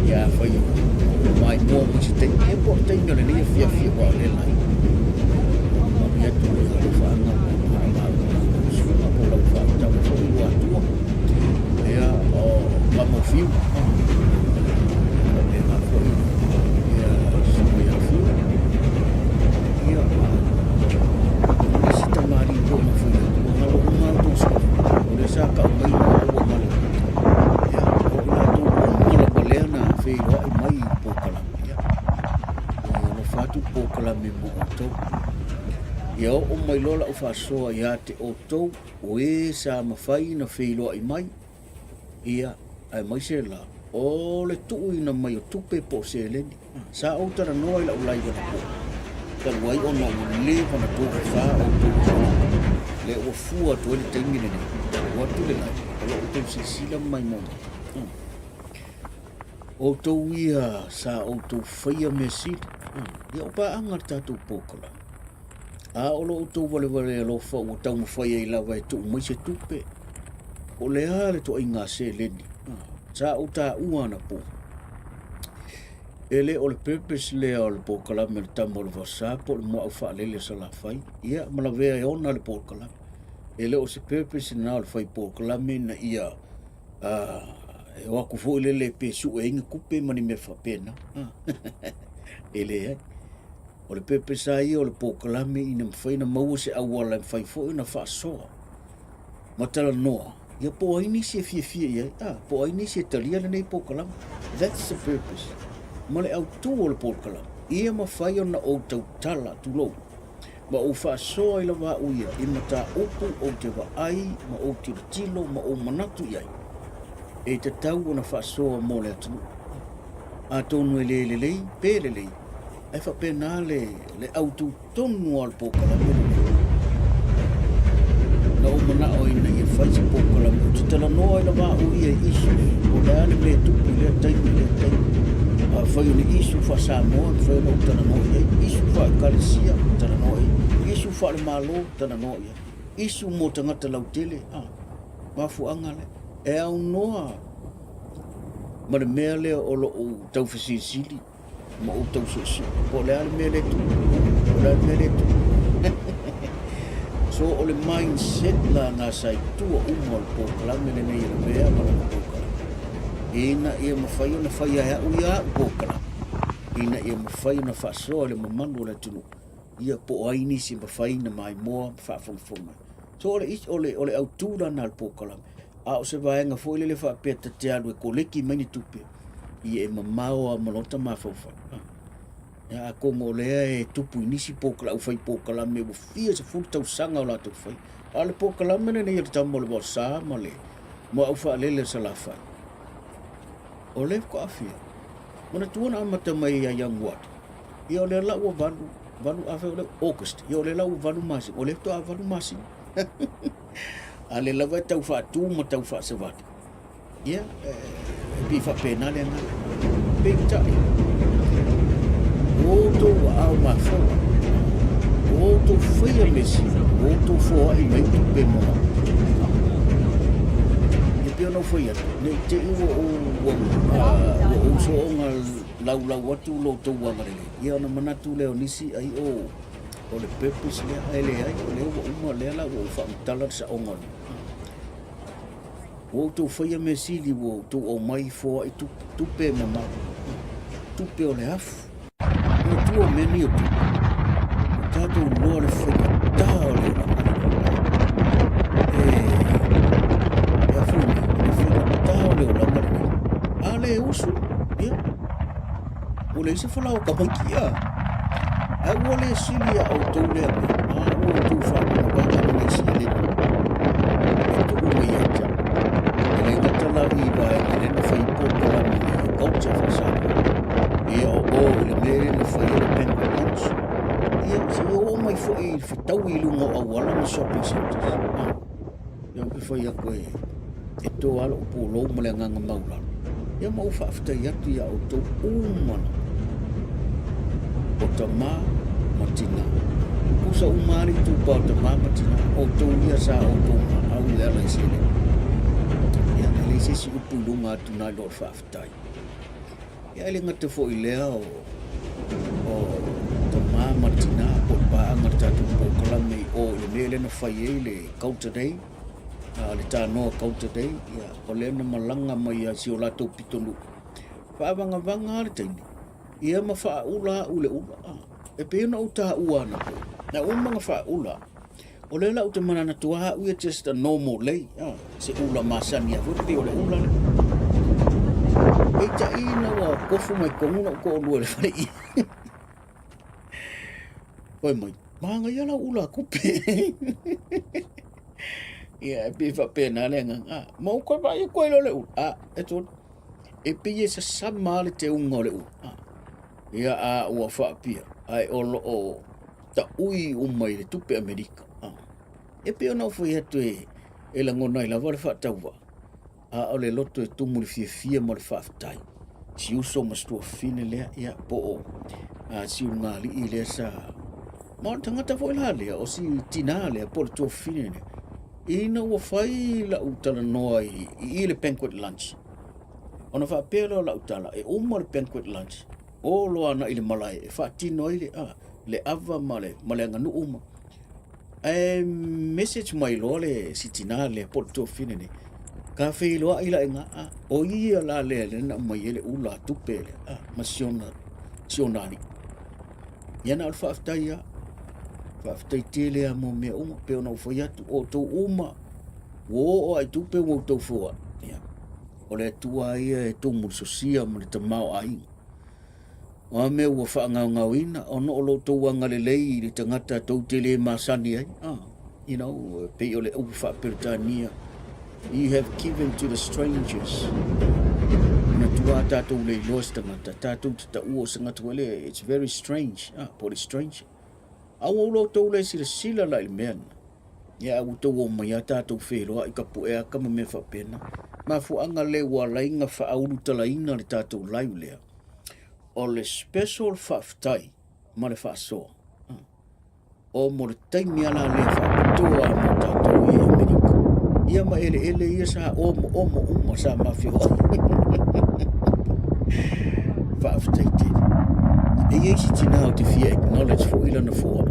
Ia, afai o maimoa mai se taimi, ia po o le taimi o lenei afiafi aua o lea lai. Manuia atu i alofaaga ma maau susuga po o lau faautaga foi Luatua. Ia, o Mamofiu. Faapena foi ia susuga ia Fiu. Ia, isi tamalii foi na fai atu, ua galo uma lava outou suafa. O lea sa tau mai maua ma le ia, o i latou uma lava lea na feiloai mai i polokalame. Ia, ua alofa atu le polokalame mo outou. Ia oo mai loa lau faasoa ia te outou o e sa mafai ona feiloai mai, ia, aemaise la o le tuuina mai o tupe po o seleni. Sa ou talanoa i lau live anapo, talu ai ona ua leva ona tofafa outou i le ua fua atu ai le taimi lenei. Ua atu le live, o lo o outou silasila ma maimoa mai. Outou ia sa outou faia mea sili, ia o paaga le tatou polokalame. A o lo outou valevale alofa ua taumafai ai lava e tuu mai se tupe, po o le a le ituaiga seleni sa ou taua anapo, e le o le purpose lea o le polokalame o le Tama o le Vaosa po o le Muaau Faalele o Salafai, ia ma lavea e ona le polokalame. E le o se purpose lena o le fai polokalame ina ia e o atu foi lele pe sue ai ni tupe ma ni mea faapena. E leai. O le purpose lava ia o le polokalame ina mafai ona maua se auala e mafai foi ona faasoa ma talanoa, ia po o ai nisi e fiafia i ai, a, po o ai nisi e talia lenei polokalame. That's the purpose. Ma le autu o le polokalame, ia mafai ona ou tautala, tulou, ma ou faasoa i lava au ia i mataupu ou te vaai ma ou tilotilo ma ou manatu i ai, e tatau ona faasoa mo le atunuu. Atonu e le lelei pe lelei, ae faapena le, le autu tonu lava o le polokalame lenei. Na ou manao ina ia fai se polokalame, ou te talanoa ai lava au ia i issues, po o le a le mea e tupu i lea taimi i lea taimi. Afai o ni issue faa-Samoa, e mafai ona ou talanoa i ai, issue faa-Ekalesia, talanoa i ai, issue faale-Malo, talanoa i ai, issue mo tagata lautele, a, mafuaaga lea. E aunoa ma le mea lea o lou taufesilisili ma ou tau suesue po o le a le mea lea e tupu, po o le a le mea lea e tupu. So o le mindset la na sa i tua uma o le polokalame lenei e lavea ma lana polokalame, ina ia mafai ona faia e au ia au polokalame, ina ia mafai ona faasoa i le mamalu o le atunuu, ia po o ai nisi e mafai ona maimoa ma faafogafoga mai. So o le, o le, o le autu lana o le polokalame, a o se vaega foi lele faapea ta te alu e koleki mai ni tupe, ia e mamao lava ma lota mafaufau. Ia atonu o lea e tupu i nisi polokalame, aufai polokalame ua fia sefulu tausaga o latou faia. A o le polokalame lenei a le Tama o le Vaosa ma le Muaau Faalele o Salafai, o lea faatoa fia. Manatua na amata mai ia Ianuari, ia o lea la ua valu, valu, afai o lea August, ia o lea la ua 8 masina, o lea faatoa 8 masina. A o lea lava e tau faatu ma tau faasavali. Ia, e pei faapena le agaga. Peitai, ua outou aao mafola, ua outou faia mea sili, ua outou foai mai tupe mo au. E pei ona ou fai atu, ne i te i ua ou, ua, ua ou soonga laulau atu lo outou agalelei, ia ona manatu lea o nisi ai o, o le purpose lea, ae leai, o lea ua uma, lea la ua ou faamatala le saoga o le Ua outou faia mea sili, ua outou aumai foai tupe, tupe e mamao, tupe o le afu. Manatua o mea nei o tupe, ua tatou iloa le faigata o le olaga. le usu, ia, ua leai se falaoa tamaiti, ia. Ae ua le sili iā outou lea mea, a ua outou faavagavaga ma nai seleni e tuu mai ia te au. E le gata la i vaega lea na fai polokalame i le culture faa-Samoa, ia o o i le mea lea na fai ai le banquet lunch, ia se i oo mai foi i le fetaui i luga o auala ma shopping centres. Ah. Ia ou te fai atu e, e toa lou pulou ma le agaga maualalo. Ia ma ou faafetai atu iā outou uma lava. O tama ma tina. Tutusa uma lava le itupa o tama ma tina. Outou ia sa outou maau e ala i seleni. Ia, e leai se isi upu i luga atu nai lo le faafetai. Ia e le gata foi i lea o, o tama ma tina po o le paaga le tatou polokalame i o i le mea lea na fai ai le Culture Day, le Tanoa Culture Day, ia, o lea na malaga mai lava i si o latou pitonuu. Faavagavaga lava le taimi, ia ma faaula au i le ula. E pei ona ou taua anapo, na uma ona faaula, O lea la ou te mananatu lava au ia just a normal lei, se ula masani lava foi pei o le ula lea. Peitai ina ua kofu mai totonu lou toalua i le fale i. Fai mai, manaia lau ula tupe. Ia, e pei e faapena le agaga. Ah, ma ou toe vaai atu ai loa i le ula. Ah, e tolu. E pei e sasama lava le teuga o le ula. Ah, ia, a ua faapia, ae o lo o taui uma i le tupe Amerika. Ah. E pei ona ou fai atu e, e lagona ai lava le faatauvaa, a o le loto e tumu i le fiafia ma le faafetai. Si uso ma si tuafafine lea, ia, po o a, si ulugalii lea sa... Ma o le tagata foi la lea, o si tinā lea, po o le tuafafine lea, ina ua fai lau talanoa i, i, i le banquet lunch, ona faapea lea o lau tala, e uma le banquet lunch, o loa ana i le malae e faatino ai le, a, le ava ma le, ma le aganuu ma. Ae message mai loa le si tinā lea po o le tuafafine nei, ka feiloai la i ina, a, o ia la lea lea na aumai ai le ula tupe lea, a, ma si ona, si ona alii. Ia na o le faafetai lava. Faafetai tele lava mo mea uma, pei ona ou fai atu, o outou uma ua oo lava i tupe ua outou foai. Ia, o le Atua lava ia e tumu i le sosia ma le tamaoaiga. O a mea ua faagaogaoina ona o lo outou agalelei i le tagata tou te le masani ai, ah, you know, pei o le upu faa-Peretania, you have given to the strangers. Manatua tatou le iloa se tagata, tatou te taua o se tagata foi lea, it's very strange, ah, po o le stranger. A ua lo outou le silasila la i le mea lena. Ia, a ua outou omai lava tatou feiloai ka pu'e aka ma mea faapena. Mafuaaga lea ua ala ai ona faaulutalaina le tatou live lea, o le special faafetai ma le faasoa. O mo le taimi lava la lea faapitoa mo tatou i Amerika. Ia ma eleele ia sa omoomo uma sa mafioai. Faafetai tele. E i ai si tinā ou te fia acknowledge foi lana foai.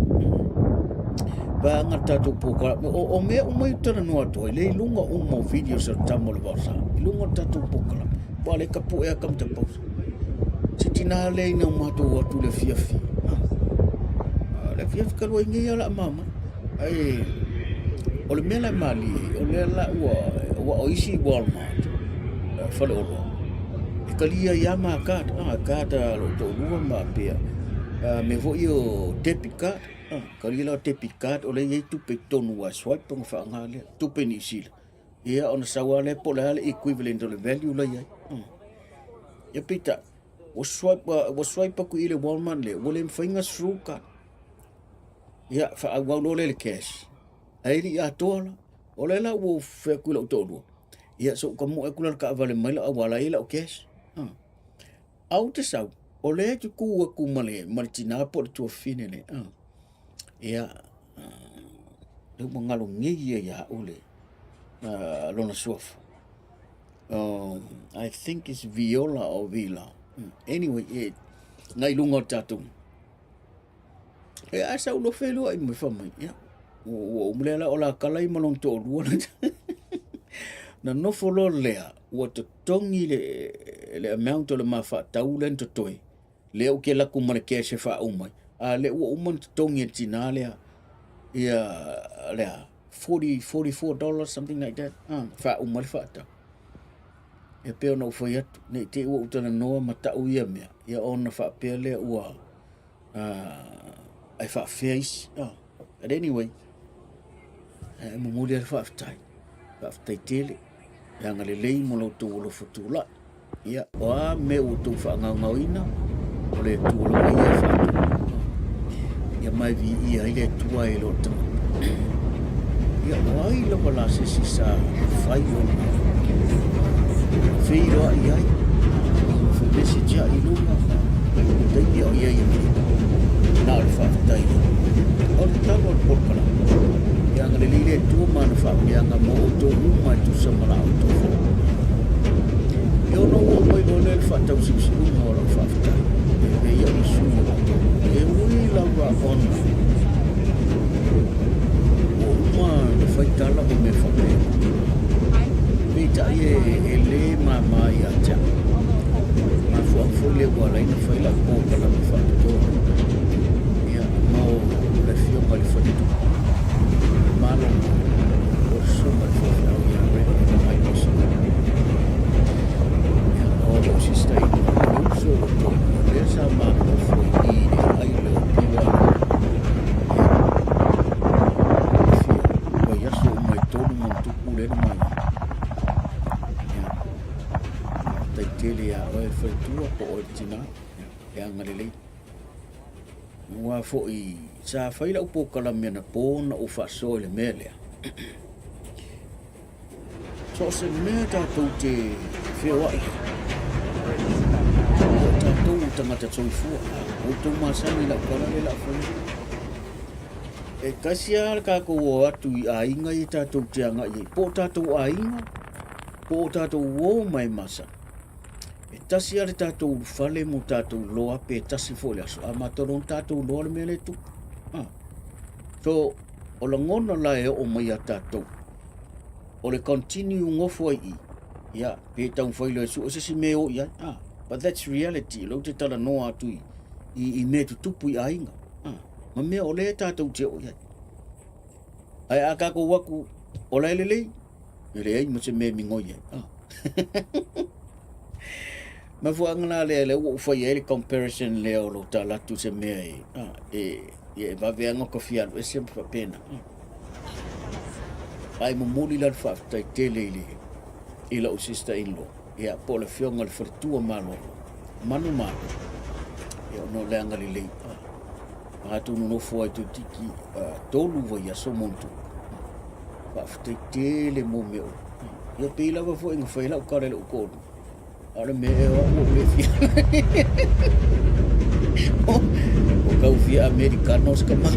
Vaega le tatou polokalame. O, o mea uma i talanoa atu ai, le i luga uma o videos a le tama o le Vaosa, i luga o le tatou polokalame. Ua le tapue a kamata pausa. Se tinā lea ina o matou atu le afiafi. Ah, le afiafi talu ai nei a la mama. Ai, o le mea la e malie, o lea la ua, ua o isi Walmart, faleoloa, e talia ai lava ma card, ah, card a lou toalua ma pea, ah, mea foi ia o debit card, ah, talia la debit card o lea e i ai tupe i totonu ua swipe ona faaaoga lea, tupe Niu Sila. Ia ona sau lava lea po o le a le equivalent o le value la e i ai. Ia peitai, ua swipe, ua swipe atu i le Walmart lea, ua le mafai ona through card. Ia, faaauau loa lea i le cash. Ae le i atoa la. O lea la ua ou fai atu i lou toalua, ia se i ou tamoe atu la i le taavale mai lau auala e i ai lau cash. Ae ou te sau, o lea e tutu atu ma le, ma le tina po o le tuafafine lea. Ia, lea ua galo nei ia ia au le lona suafa. I think it's Viola or Vila. Anyway, e, nai luga o le tatou. E a sau loa feiloai mai fai mai, ia, ua uma lea la o la kala i ma lona toalua. Na nofo loa lea, ua totogi le, le amount o le ma faatau lea na totoe, lea ou te alu atu ma le cash e faauma ai, a o lea ua uma ona totogi e le tina lea, ia, lea, $44, something like that, faauma ai le faatau. E pei ona ou fai atu, ne i te i ua ou talanoa ma tau ia mea, ia ona faapea lea ua ae faafea isi. Oh. But anyway, e momoli le faafetai. Faafetai tele. E agalelei mo la outou alofa tulai. Ia, o a mea ua outou faagaogaoina, o le Atua lava ia e faatu. Ia ma e viia ai le Atua e le o le tagata. Ia, o ai lava la se isi sa fai ona feiloai ai, ona message ai i luga, taimi o ia i Amerika. Na o le faafetai. O le talo o le polokalame. Ia agalelei le Atua ma ana faamanuiaga mo outou uma e tusa ma la outou foi. E ono oo mai loa lea le faatausiusiuga o lau faafetai. E avea ai au ma sui o outou. E ui lava ona ua uma ona fai tala ma mea faapena. Peitai e le mama ia te au. Mafuaaga foi lea ua ala ai ona fai lau polokalame faapitoa. Ia, mo le afioga i le faletupe. Malo o le susuga i le faifeau ia Reverend Michael Smith. Ia, o lou sister in law, o le uso o lou toalua, lea sa ma nofo i i le aile o Piwa. Ia, fia, vaiaso uma e tolu ma ona tupu lea na mai. Ia, faafetai tele ia oe le faletua po o oe le tina. Ia, e agalelei. Aua foi sa fai lau polokalame anapo na ou faasoa i le mea lea. So o se mea tatou te feoai ai, o tatou o tagata soifua, o outou masani i lau tala lea o le a fai. E tasi lava le tatou o atu i aiga ia tatou te agai ai, po o tatou aiga, po o tatou uo ma e masani. E tasi lava le tatou ulufale mo tatou iloa pe tasi foi le aso, a matou loa ona tatou iloa le mea lea e tupu. Ah. So, o lagona la e oo mai ia tatou, o le continue nofo ai i, ia, pe taumafai loa e sue se isi mea e o i ai. Ah. But that's reality, o lea ou te talanoa atu i, i, i mea tutupu i aiga. Ah. Ma mea o lea tatou te oo i ai. Ae a tatou o atu, o la e lelei, E leai ma se mea e migoi ai. Ah. Mafuaaga la lea lea ua ou fai ai le comparison lea o lou tala atu se mea e, ah, e, e vave ana ka fia alu ese ma faapena. Ah. Ae momoli la le faafetai tele i le i lau sister in law. Ia, po o le afioga i le faletua malolo. Manu malo. Ia, ona o le agalelei. Ah. Matou nonofo ai toeitiiti 3 vaiaso ma ona tupu. Faafetai tele mo mea uma. Ia pei lava foi na fai lau tala i lou toalua. A o le mea ea o au ua ou le fia. O kau fia Americano se kama.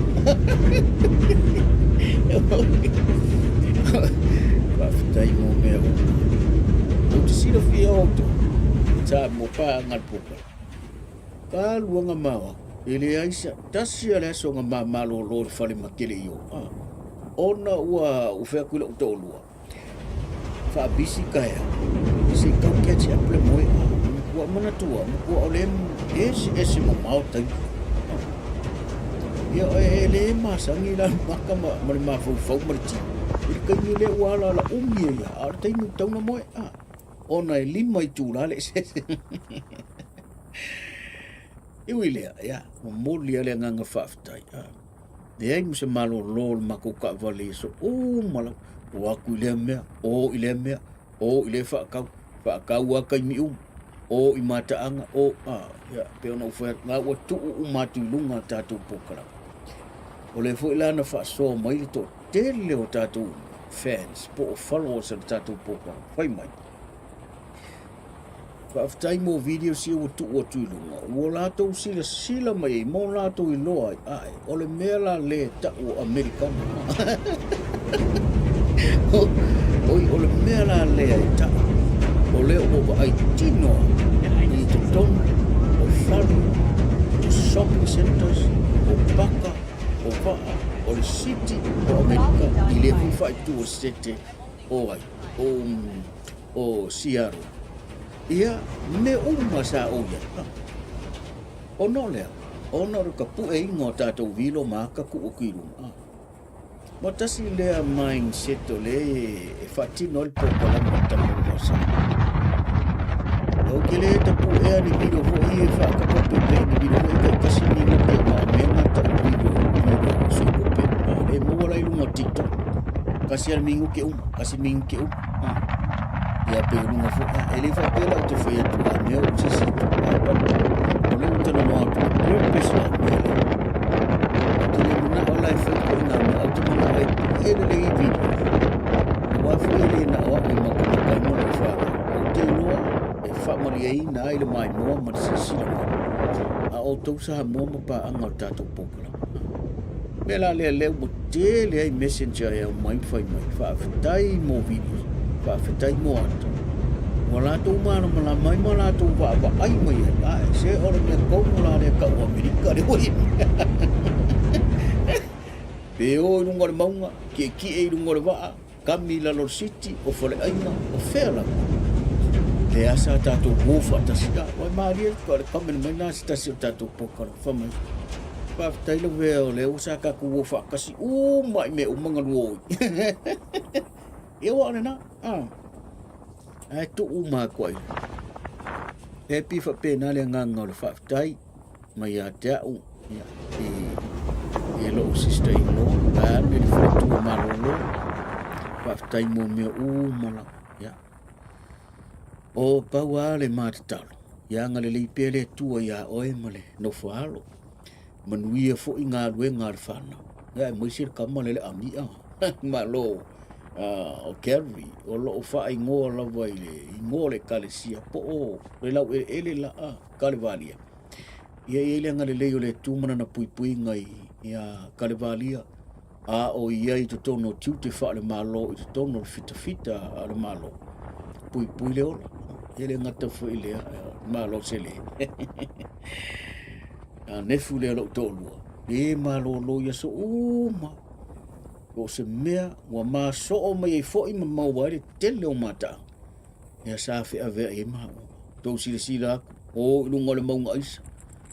Faafetai mo mea uma. Ou te silafia outou. Sa mo paaga le polokalame. Ka luaga ma e leai sa tasi a le aso na ma malolo le fale ma tele i o. Ah. Ona ua u fai atu i lou toalua. Faabisi taeao. Se i tau catch up le moe. Ah. Ua manatua, matua o le ese ese mamao taimi. Ah. Ia e le masani la maka ma, ma le mafaufau ma le tino. I le taimi lea ua ala ala umi ai ia, a o le taimi ua tatau ona moe. Ah. Ona e lima itula le eseese. E ui lea, ia, momoli lava le agaga faafetai. Ah. Leai ma se malolo o le matou taavale i aso uma lava. O atu i lea mea, o i lea mea, o i lea faatau, faatau lava taimi uma, o i mataaga, o, ah, ia, pei ona ou fai atu, na ua tuu uma atu i luga a tatou polokalame. O lea foi la na faasoa mai le toatele o tatou fans po o followers o le tatou polokalame. Fai mai, Faafetai mo videos ia ua tuu atu i luga. Ua latou silasila mai ai ma o latou iloa ai, ae, o le mea la lea e tau o Amerikana. Oi, o le mea la lea e tau, o lea ua vaai tino i totonu o fale, o shopping centers, o paka, o vaa, o le city o Amerika i lea foi faaitu o le sete o ai, o o Seattle. Ia, mea uma sa ou i ai. Ona o le a? Ona o le tapueina o tatou vilo ma ata tuu atu i luga. Ua tasi lea mindset o lea e faatino ai le polokalame o le Tama o le Vaosa. Ou te le tapuʻea ni video foi ia e faakapa pei ni video foi taitasi minute ma o mea na tau video video o suipupe. A le maua la i luga o TikTok. Kasi a le minute uma, kasi minute uma. Ah. Ia pe i luga foi. Ah, e le faapea la ou te fai atu a mea o se isi itu. Ah, but o lea ou te nonoa atu le purpose la mea lea. Ou te le manao la e fai koe ngā mea, ou te manao e puʻe lelei video. Aua foi e le na o au e makamaka ai ma lou whanau. Ou te iloa e faamalieina ai le maimoa ma le silasila mai a outou Samoa ma paaga o le tatou polokalame. Mea la lea lea ua tele ai messenger e aumai ma fai mai, faafetai mo videos, faafetai mo ata. Ua latou malamalama ai ma latou vaavaai mai ai. Ae, se o le mea tonu la lea tau Amerika le ua i. Pe o i luga o le mauga, kiekie i luga o le vaa, Kami i lalo o le siti, o Faleaiga, o fea lava. E a sa tatou uo faatasi la. Ua malie le le comment mai na se tasi o tatou poka la fa mai. Faafetai Lavea o lea ua sa tatou uo faatasi uma i mea uma galua oi. Ia ua o lena. Ah. Ae tuu uma atu ai. E pi faapena le agaga o le faafetai. mai ia te au ia, i, i lou sister in law vaeane le faletua malolo faafetai mo mea uma lava ia. O pau lava le ma tatalo ia agalelei pea le Atua iā oe ma le nofo alo manuia foi galuega a le fanau ia aemaise le kama lea le ami'a malo o Calvary o lo o faaigoa lava i le igoa o le ekalesia po o le laueleele la a Kalevalia. Ia i ai le agalelei o le Atua ma lana puipuiga i ia Kalevalia, a o i ai i totonu o tiute faale-Malo i totonu o le fitafita a le Malo, puipui le ola. E le gata foi i lea, Malo se le. A nefu lea lou toalua, le malolo i aso uma. O se mea ua masoo mai ai foi ma maua ai le tele o mataaga. Ia sa feaveai ai maua. Tou silasila atu, o i luga o le mauga aisa.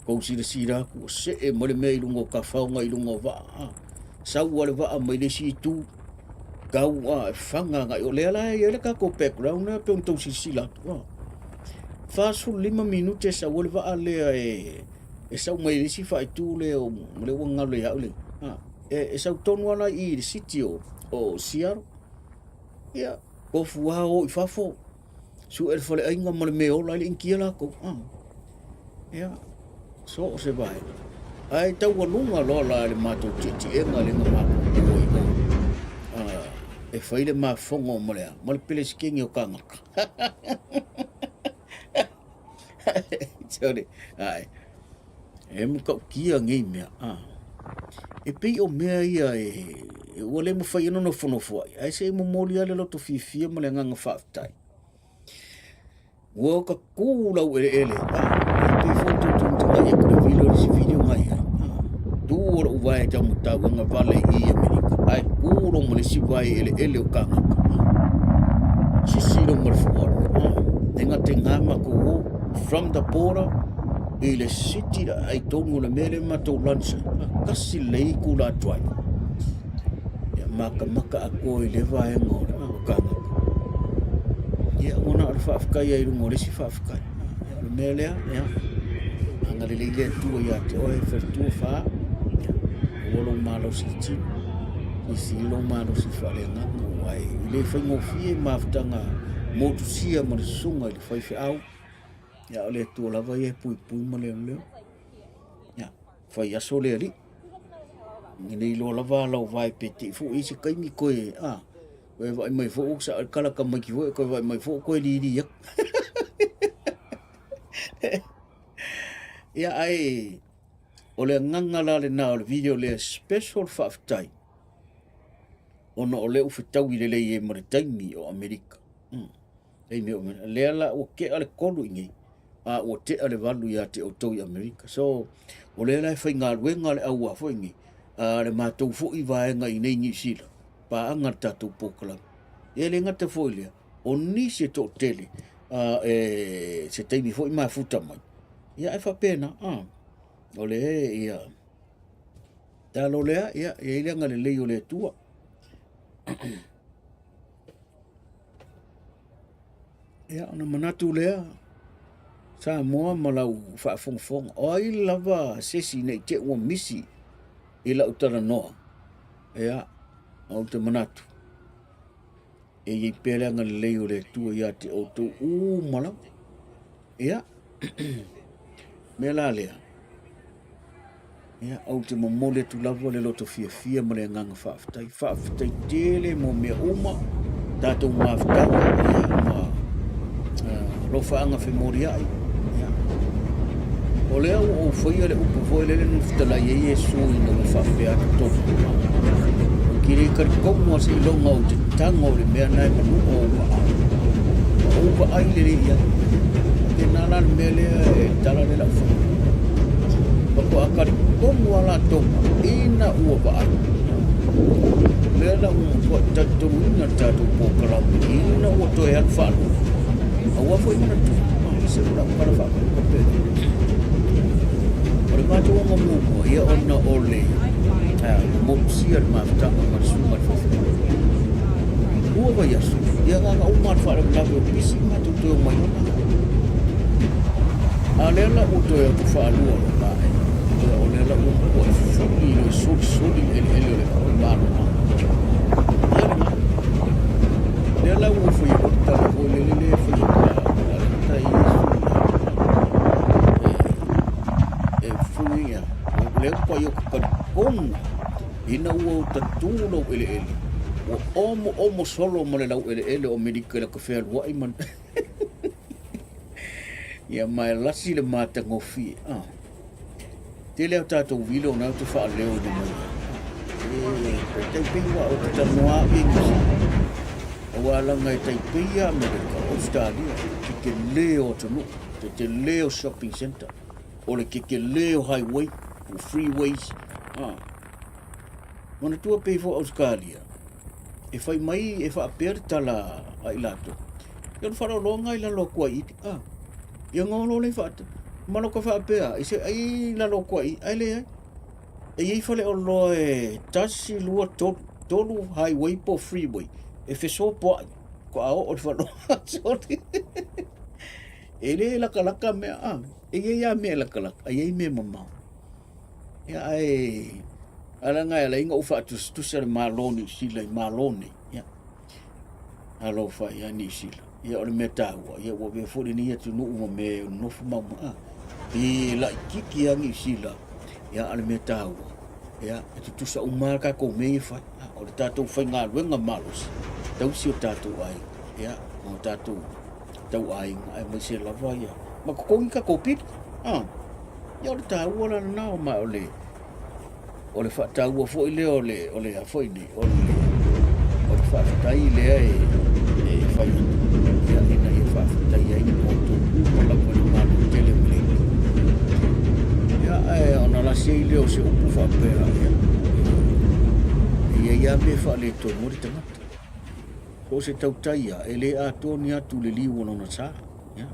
Tou silasila atu, ua see mai le mea i luga o tafaoga i luga o vaa. A, sau a le vaa mai le isi itu, tau a, e faga agai. O lea la e i ai le tatou background lea pei ona tou silasila atu. A, 45 minute e sau ai le vaa lea e, e sau mai le isi faaitu lea o, lea ua galo ia au le, a, e, e sau tonu lava la i i le city o, o Seattle. Ia, tofu lava o i fafo, sue le faleaiga ma le mea e ola ai le Initia latou. Ah. Ia, so o se vaega. Ae taualuga loa la le matou tietiega le na matou o i o. Ah, e fai le mafogo ma le a, ma le pelesikeni o kānaka. Sorry. Ae. E matautia nei mea, a. E pei o mea ia e, e ua le mafai ai ona nofonofo ai, ae se i momoli lava le loto fiafia ma le agaga faafetai. Ua tatū laueleele, a, e pei foi ona tou tagai atu i le video i le isi video na i ai, a. Tu o lou vae taumatau e agavale i i Amerika, ae tu loa ma le isi vae i eleele o Kanaka, a. Sisi loa ma le fua o le mea, a. E gataina matou o from the border i le city la ai tonu o le mea lea matou lunch ai, tasi lelei itula drive. Ia makamaka atoa i le vaega o le Kanaka. Ia ua na o le faafetai ai i luga o le isi faafetai. Ia o le mea lea, ia agalelei le Atua ia te oe faletua fa. Ia maua lou malosi i le tino. Silisili lou malosi faaleagaga aua e le faigofie mafutaga motusia ma le susuga i le faifeau. Ia o le Atua lava ia e puipui ma leoleo. Ia, fai aso le Alii. E le iloa lava lau vae pe te i foi i se taimi koe, a, koe vaai mai foi ua sa kala tamaiti foi, koe vaai mai foi koe lili atu. Ia ae o le agaga la lena o le video lea special faafetai ona o lea ua fetaui lelei ai ma le taimi o Amerika. Mm. Taimi o Amerika. Lea la ua tea le 3 i nei, a ua tea le 8 ia te outou i Amerika. So, o lea la e faigaluega le au foi nei, a le matou foi vaega i nei Niu Sila, paaga le tatou polokalame. E le gata foi lea, o nisi e toatele a, e, se taimi foi mafuta mai. Ia e faapena, a, o le ia, talo lea, ia, e i ai le agalelei o le Atua. Ia, ona manatu lea, Samoa ma lau faafogafoga, o ai lava se isi ne i te i ua misi i lau talanoa, ia, ou te manatu, e i ai pea le agalelei o le Atua ia te outou uma lava. Ia, mea la lea, Ia, ou te momoli atu lava le loto fiafia ma le agaga faafetai. Faafetai tele mo mea uma, tatou mafutaga ia, ma alofaaga femoliai. Ia. O lea ua ou faia le upu foi lele na fetalai ai Iesu ina ua faapea atu tonu. Ou te le talitonu lava seiloga ou te tago i le mea na e manua ou aao. Ma ou vaai lelei i ai. Faapena la le mea lea e tala lea lau fai. Faatoa talitonu lava latou ina ua vaai. O lea la ua matuai talitonuina le tatou polokalame ina ua toe alu faalua. Aua foi manatua, se o lau tala faapalepale. O le matou aga muamua, ia ona o le motusia le mafutaga ma le susuga i le faifeau. Ua vaiaso, ia na ona uma lava le faalavelave o pisi matou toe omai loa matou. A o lea la ua toe o atu faalua loa ma e, ia o lea la ua matuai fuli loa e solisoli le eleele o le maloma. Ia lena. Lea la ua faia loa le tala foi lele lea e faia a le ata i Iesu e fuli ia. O lea ua pai o talitonu ina ua ou tatu lou eleele, ua omoomo solo ma le laueleele o Amerika i lata fealuai ma Ia ma e lasi le matagofie. Ah. Tele a tatou vila o na te faaleo ina mai. E tai pei ua o te talanoa au i Niu Sila. Aua laga e tai pei a Amerika, Australia, ke tele o atunuu, te tele o shopping centre, o le tetele o highway, o freeways. Ah. Manatua pei foi Ausetalia, e fai mai e faapea le tala a i latou, ia o le faaaloaloga i lalo atu ai i i, ah, ia ona o loa lea faata, ma lota faapea, i se ai i lalo atu ai i i, ae leai. E i ai faleoloa e tasi, lua, tolu, tolu highway po o freeway e fesopoai, faatoa oo i le faleoloa. Sorry. E le latalata mea, ah, e i ai lava mea e latalata, ae i ai mea e mamao. Ia ae alaga e ala ai ona ou faatusatusa le Malo o Niu Sila i Malo nei. Ia, alofa ia Niu Sila. Ia o le mea taua, ia ua avea foi lenei atunuu ma mea e nonofo mauma. E laitiiti lava Niu Sila, ia a o le mea taua, ia e tutusa uma lava tatou mea ia e fai. O le tatou faigaluega malosi, tausi o tatou aiga, ia ma o tatou tauaiga aemaise lava ia ma totogi tatou pili. Ia o le taua la lena ma o le o le faataua foi lea o le o le a foi nei o le o le faafetai lea e e fai atu ia ina ia faafetai ai outou uma lava i le Malo tele ma le Ia ae ona lasi ai lea o se upu faapea ia e i ai lava mea e faaletonu ai le tagata. So o se tautai ia e le atoa ni atu i le liu o lona sa. Ia.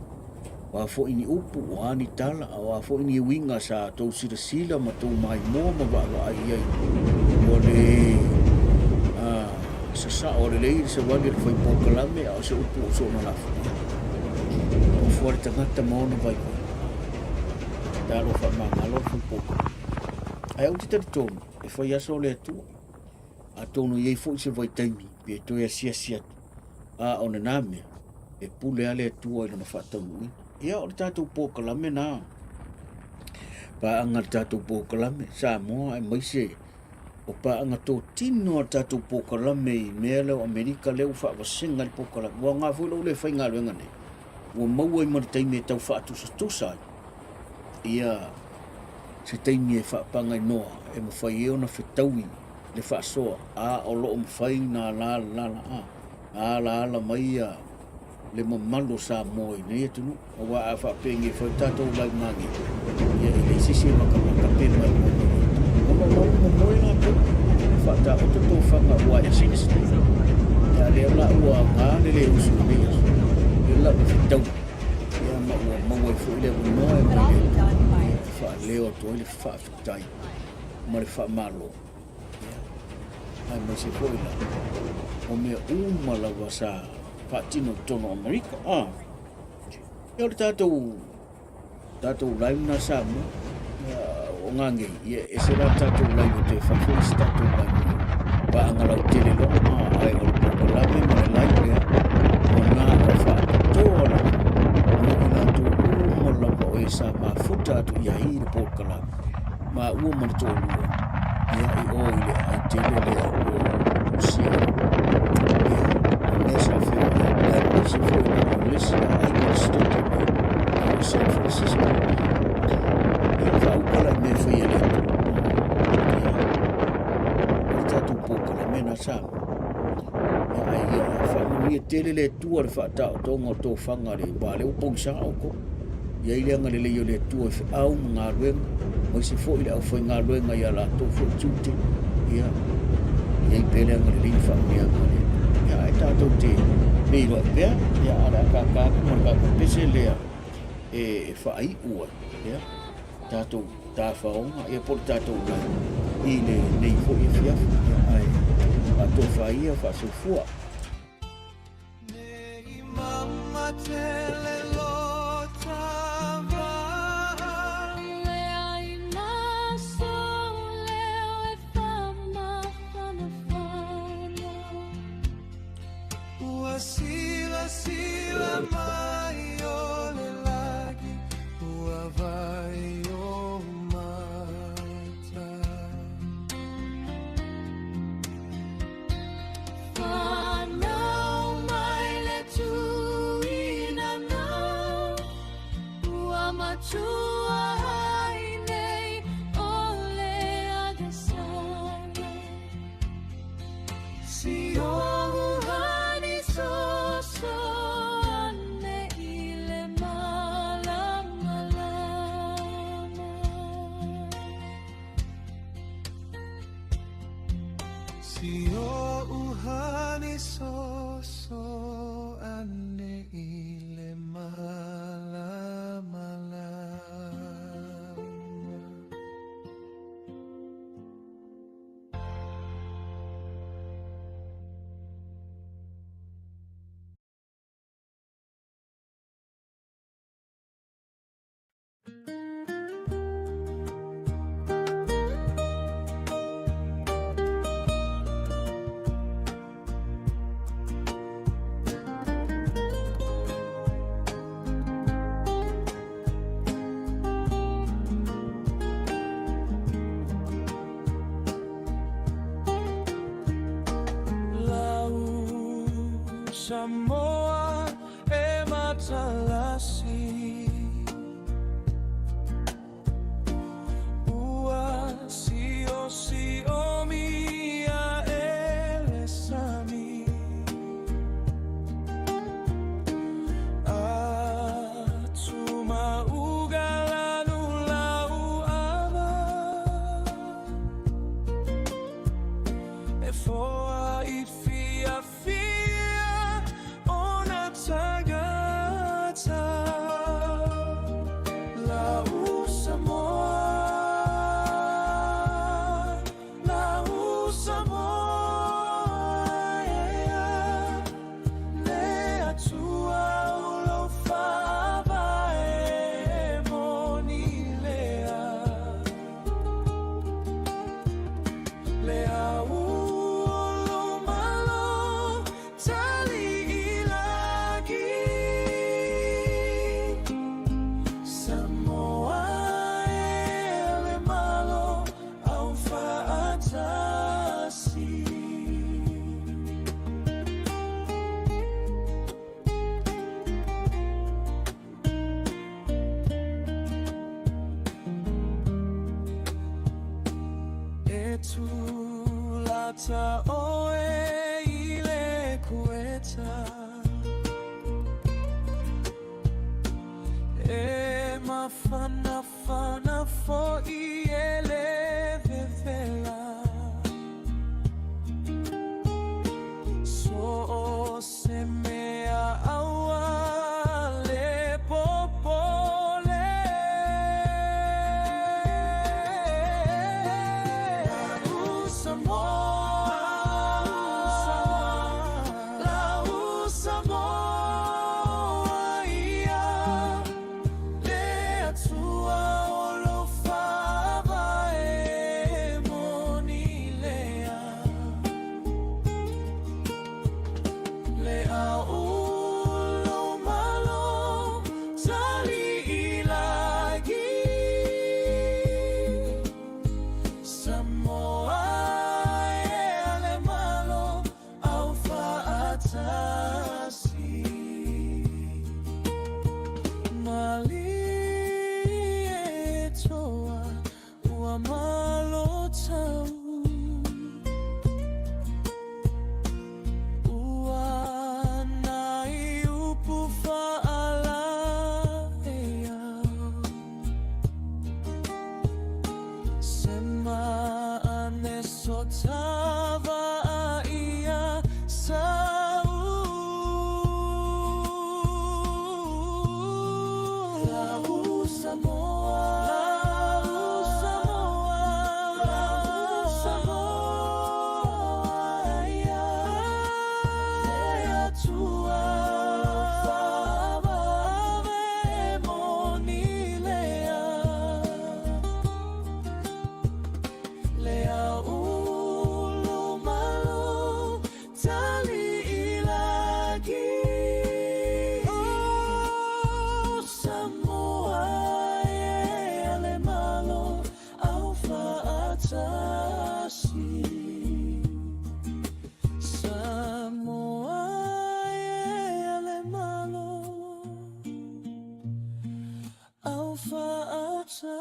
O a foi ni upu, o a ni tala, a o a foi ni uiga sa tou silasila ma tou maimoa ma vaavaai i ai, ua le sasao lelei le savali a le fai polokalame, a o se upu o soona lafo. Ia. Tofu lava le tagata ma ona vaivai. Talofa faamagalo le fai polokalame. Ae ou te talitonu, e fai aso le Atua. Atonu e i ai foi se vaitaimi pe toe asiasi atu, a o lena mea, e pule lava le Atua i lona faataunuuina. Ia, o le tatou polokalame lena, paaga a le tatou polokalame Samoa aemaise o paaga totino a le tatou polokalame i mea lea o Amerika lea ua faavasega ai le polokalame. Ua aoga foi lou le faigaluega nei, ua maua ai ma le taimi e tau faatusatusa ai ia se taimi e faapagainoa e mafai ai ona fetaui le faasoa, a o lo o mafai ona alaala, a alaala mai ia le mamalu o Samoa i nei atunuu. Aua a faapea e fai tatou laumagi, ia e leai se isi e matamata pe mai mo mai. Ona o la ua momoe latou, e faataoto tofaga aua e ese ese. Ia a lea la ua aoga le le usu i lenei aso, lea la ua fetaui, ia ma ua maua ai foi le avanoa e mai le Atua e faaleo atu ai le faafetai ma le faamalo. Ia, aemaise foi la o mea uma lava sa faatino i totonu o Amerika. Ah, ia o le tatou Tatou live na Samoa o ngā ngei, ia ese la tatou live o te fafo isi tatou live nei. Paaga lautele loa ma ai o le polokalame ma le live lea, o nā o faapitoa lava mo i latou uma lava o e sa mafuta atu i ai i le polokalame, maua ma le toalua, ia i o i le aai tele lea o Rusia. Ia, o mea sa feoai, aemaise foi na o le isi aai ma le state o San Francisco. Ia, faaupa la i mea e fai e le Atua. Ia, o le tatou polokalame na Samoa. Ia, ae ia faamanuia tele le Atua le faataotoga o tofaga a le aua lea ua pogisa outou. I ai le agalelei o le Atua i feau ma galuega, aemaise foi le aufaigaluega i a latou foi tiute, ia, i ai pea le agalelei ma faamanuiaga a le Atua. Ia, ae tatou te feiloai pea, ia, ae o le a kaka atu ma le tatou pese lea e faaiu ai, ia, tatou tafaoga, ia, po o le tatou live i lenei foi afiafi, ia, ae faatofa ia, faasoifua. Atua o lo faavae moni lea. Le au lo malo tali i lagi. Samoa e le Malo au faatasi. Malie toa ua malo tau. Ua nai upu faalaea. Sema ane so tava ia sa u. Lau Samoa, lau Samoa, lau Samoa, ia le Atua faavae moni lea. Le au lo malo tali i lagi. Oh, Samoa e le Malo au faatasi. Samoa e le Malo au faatasi.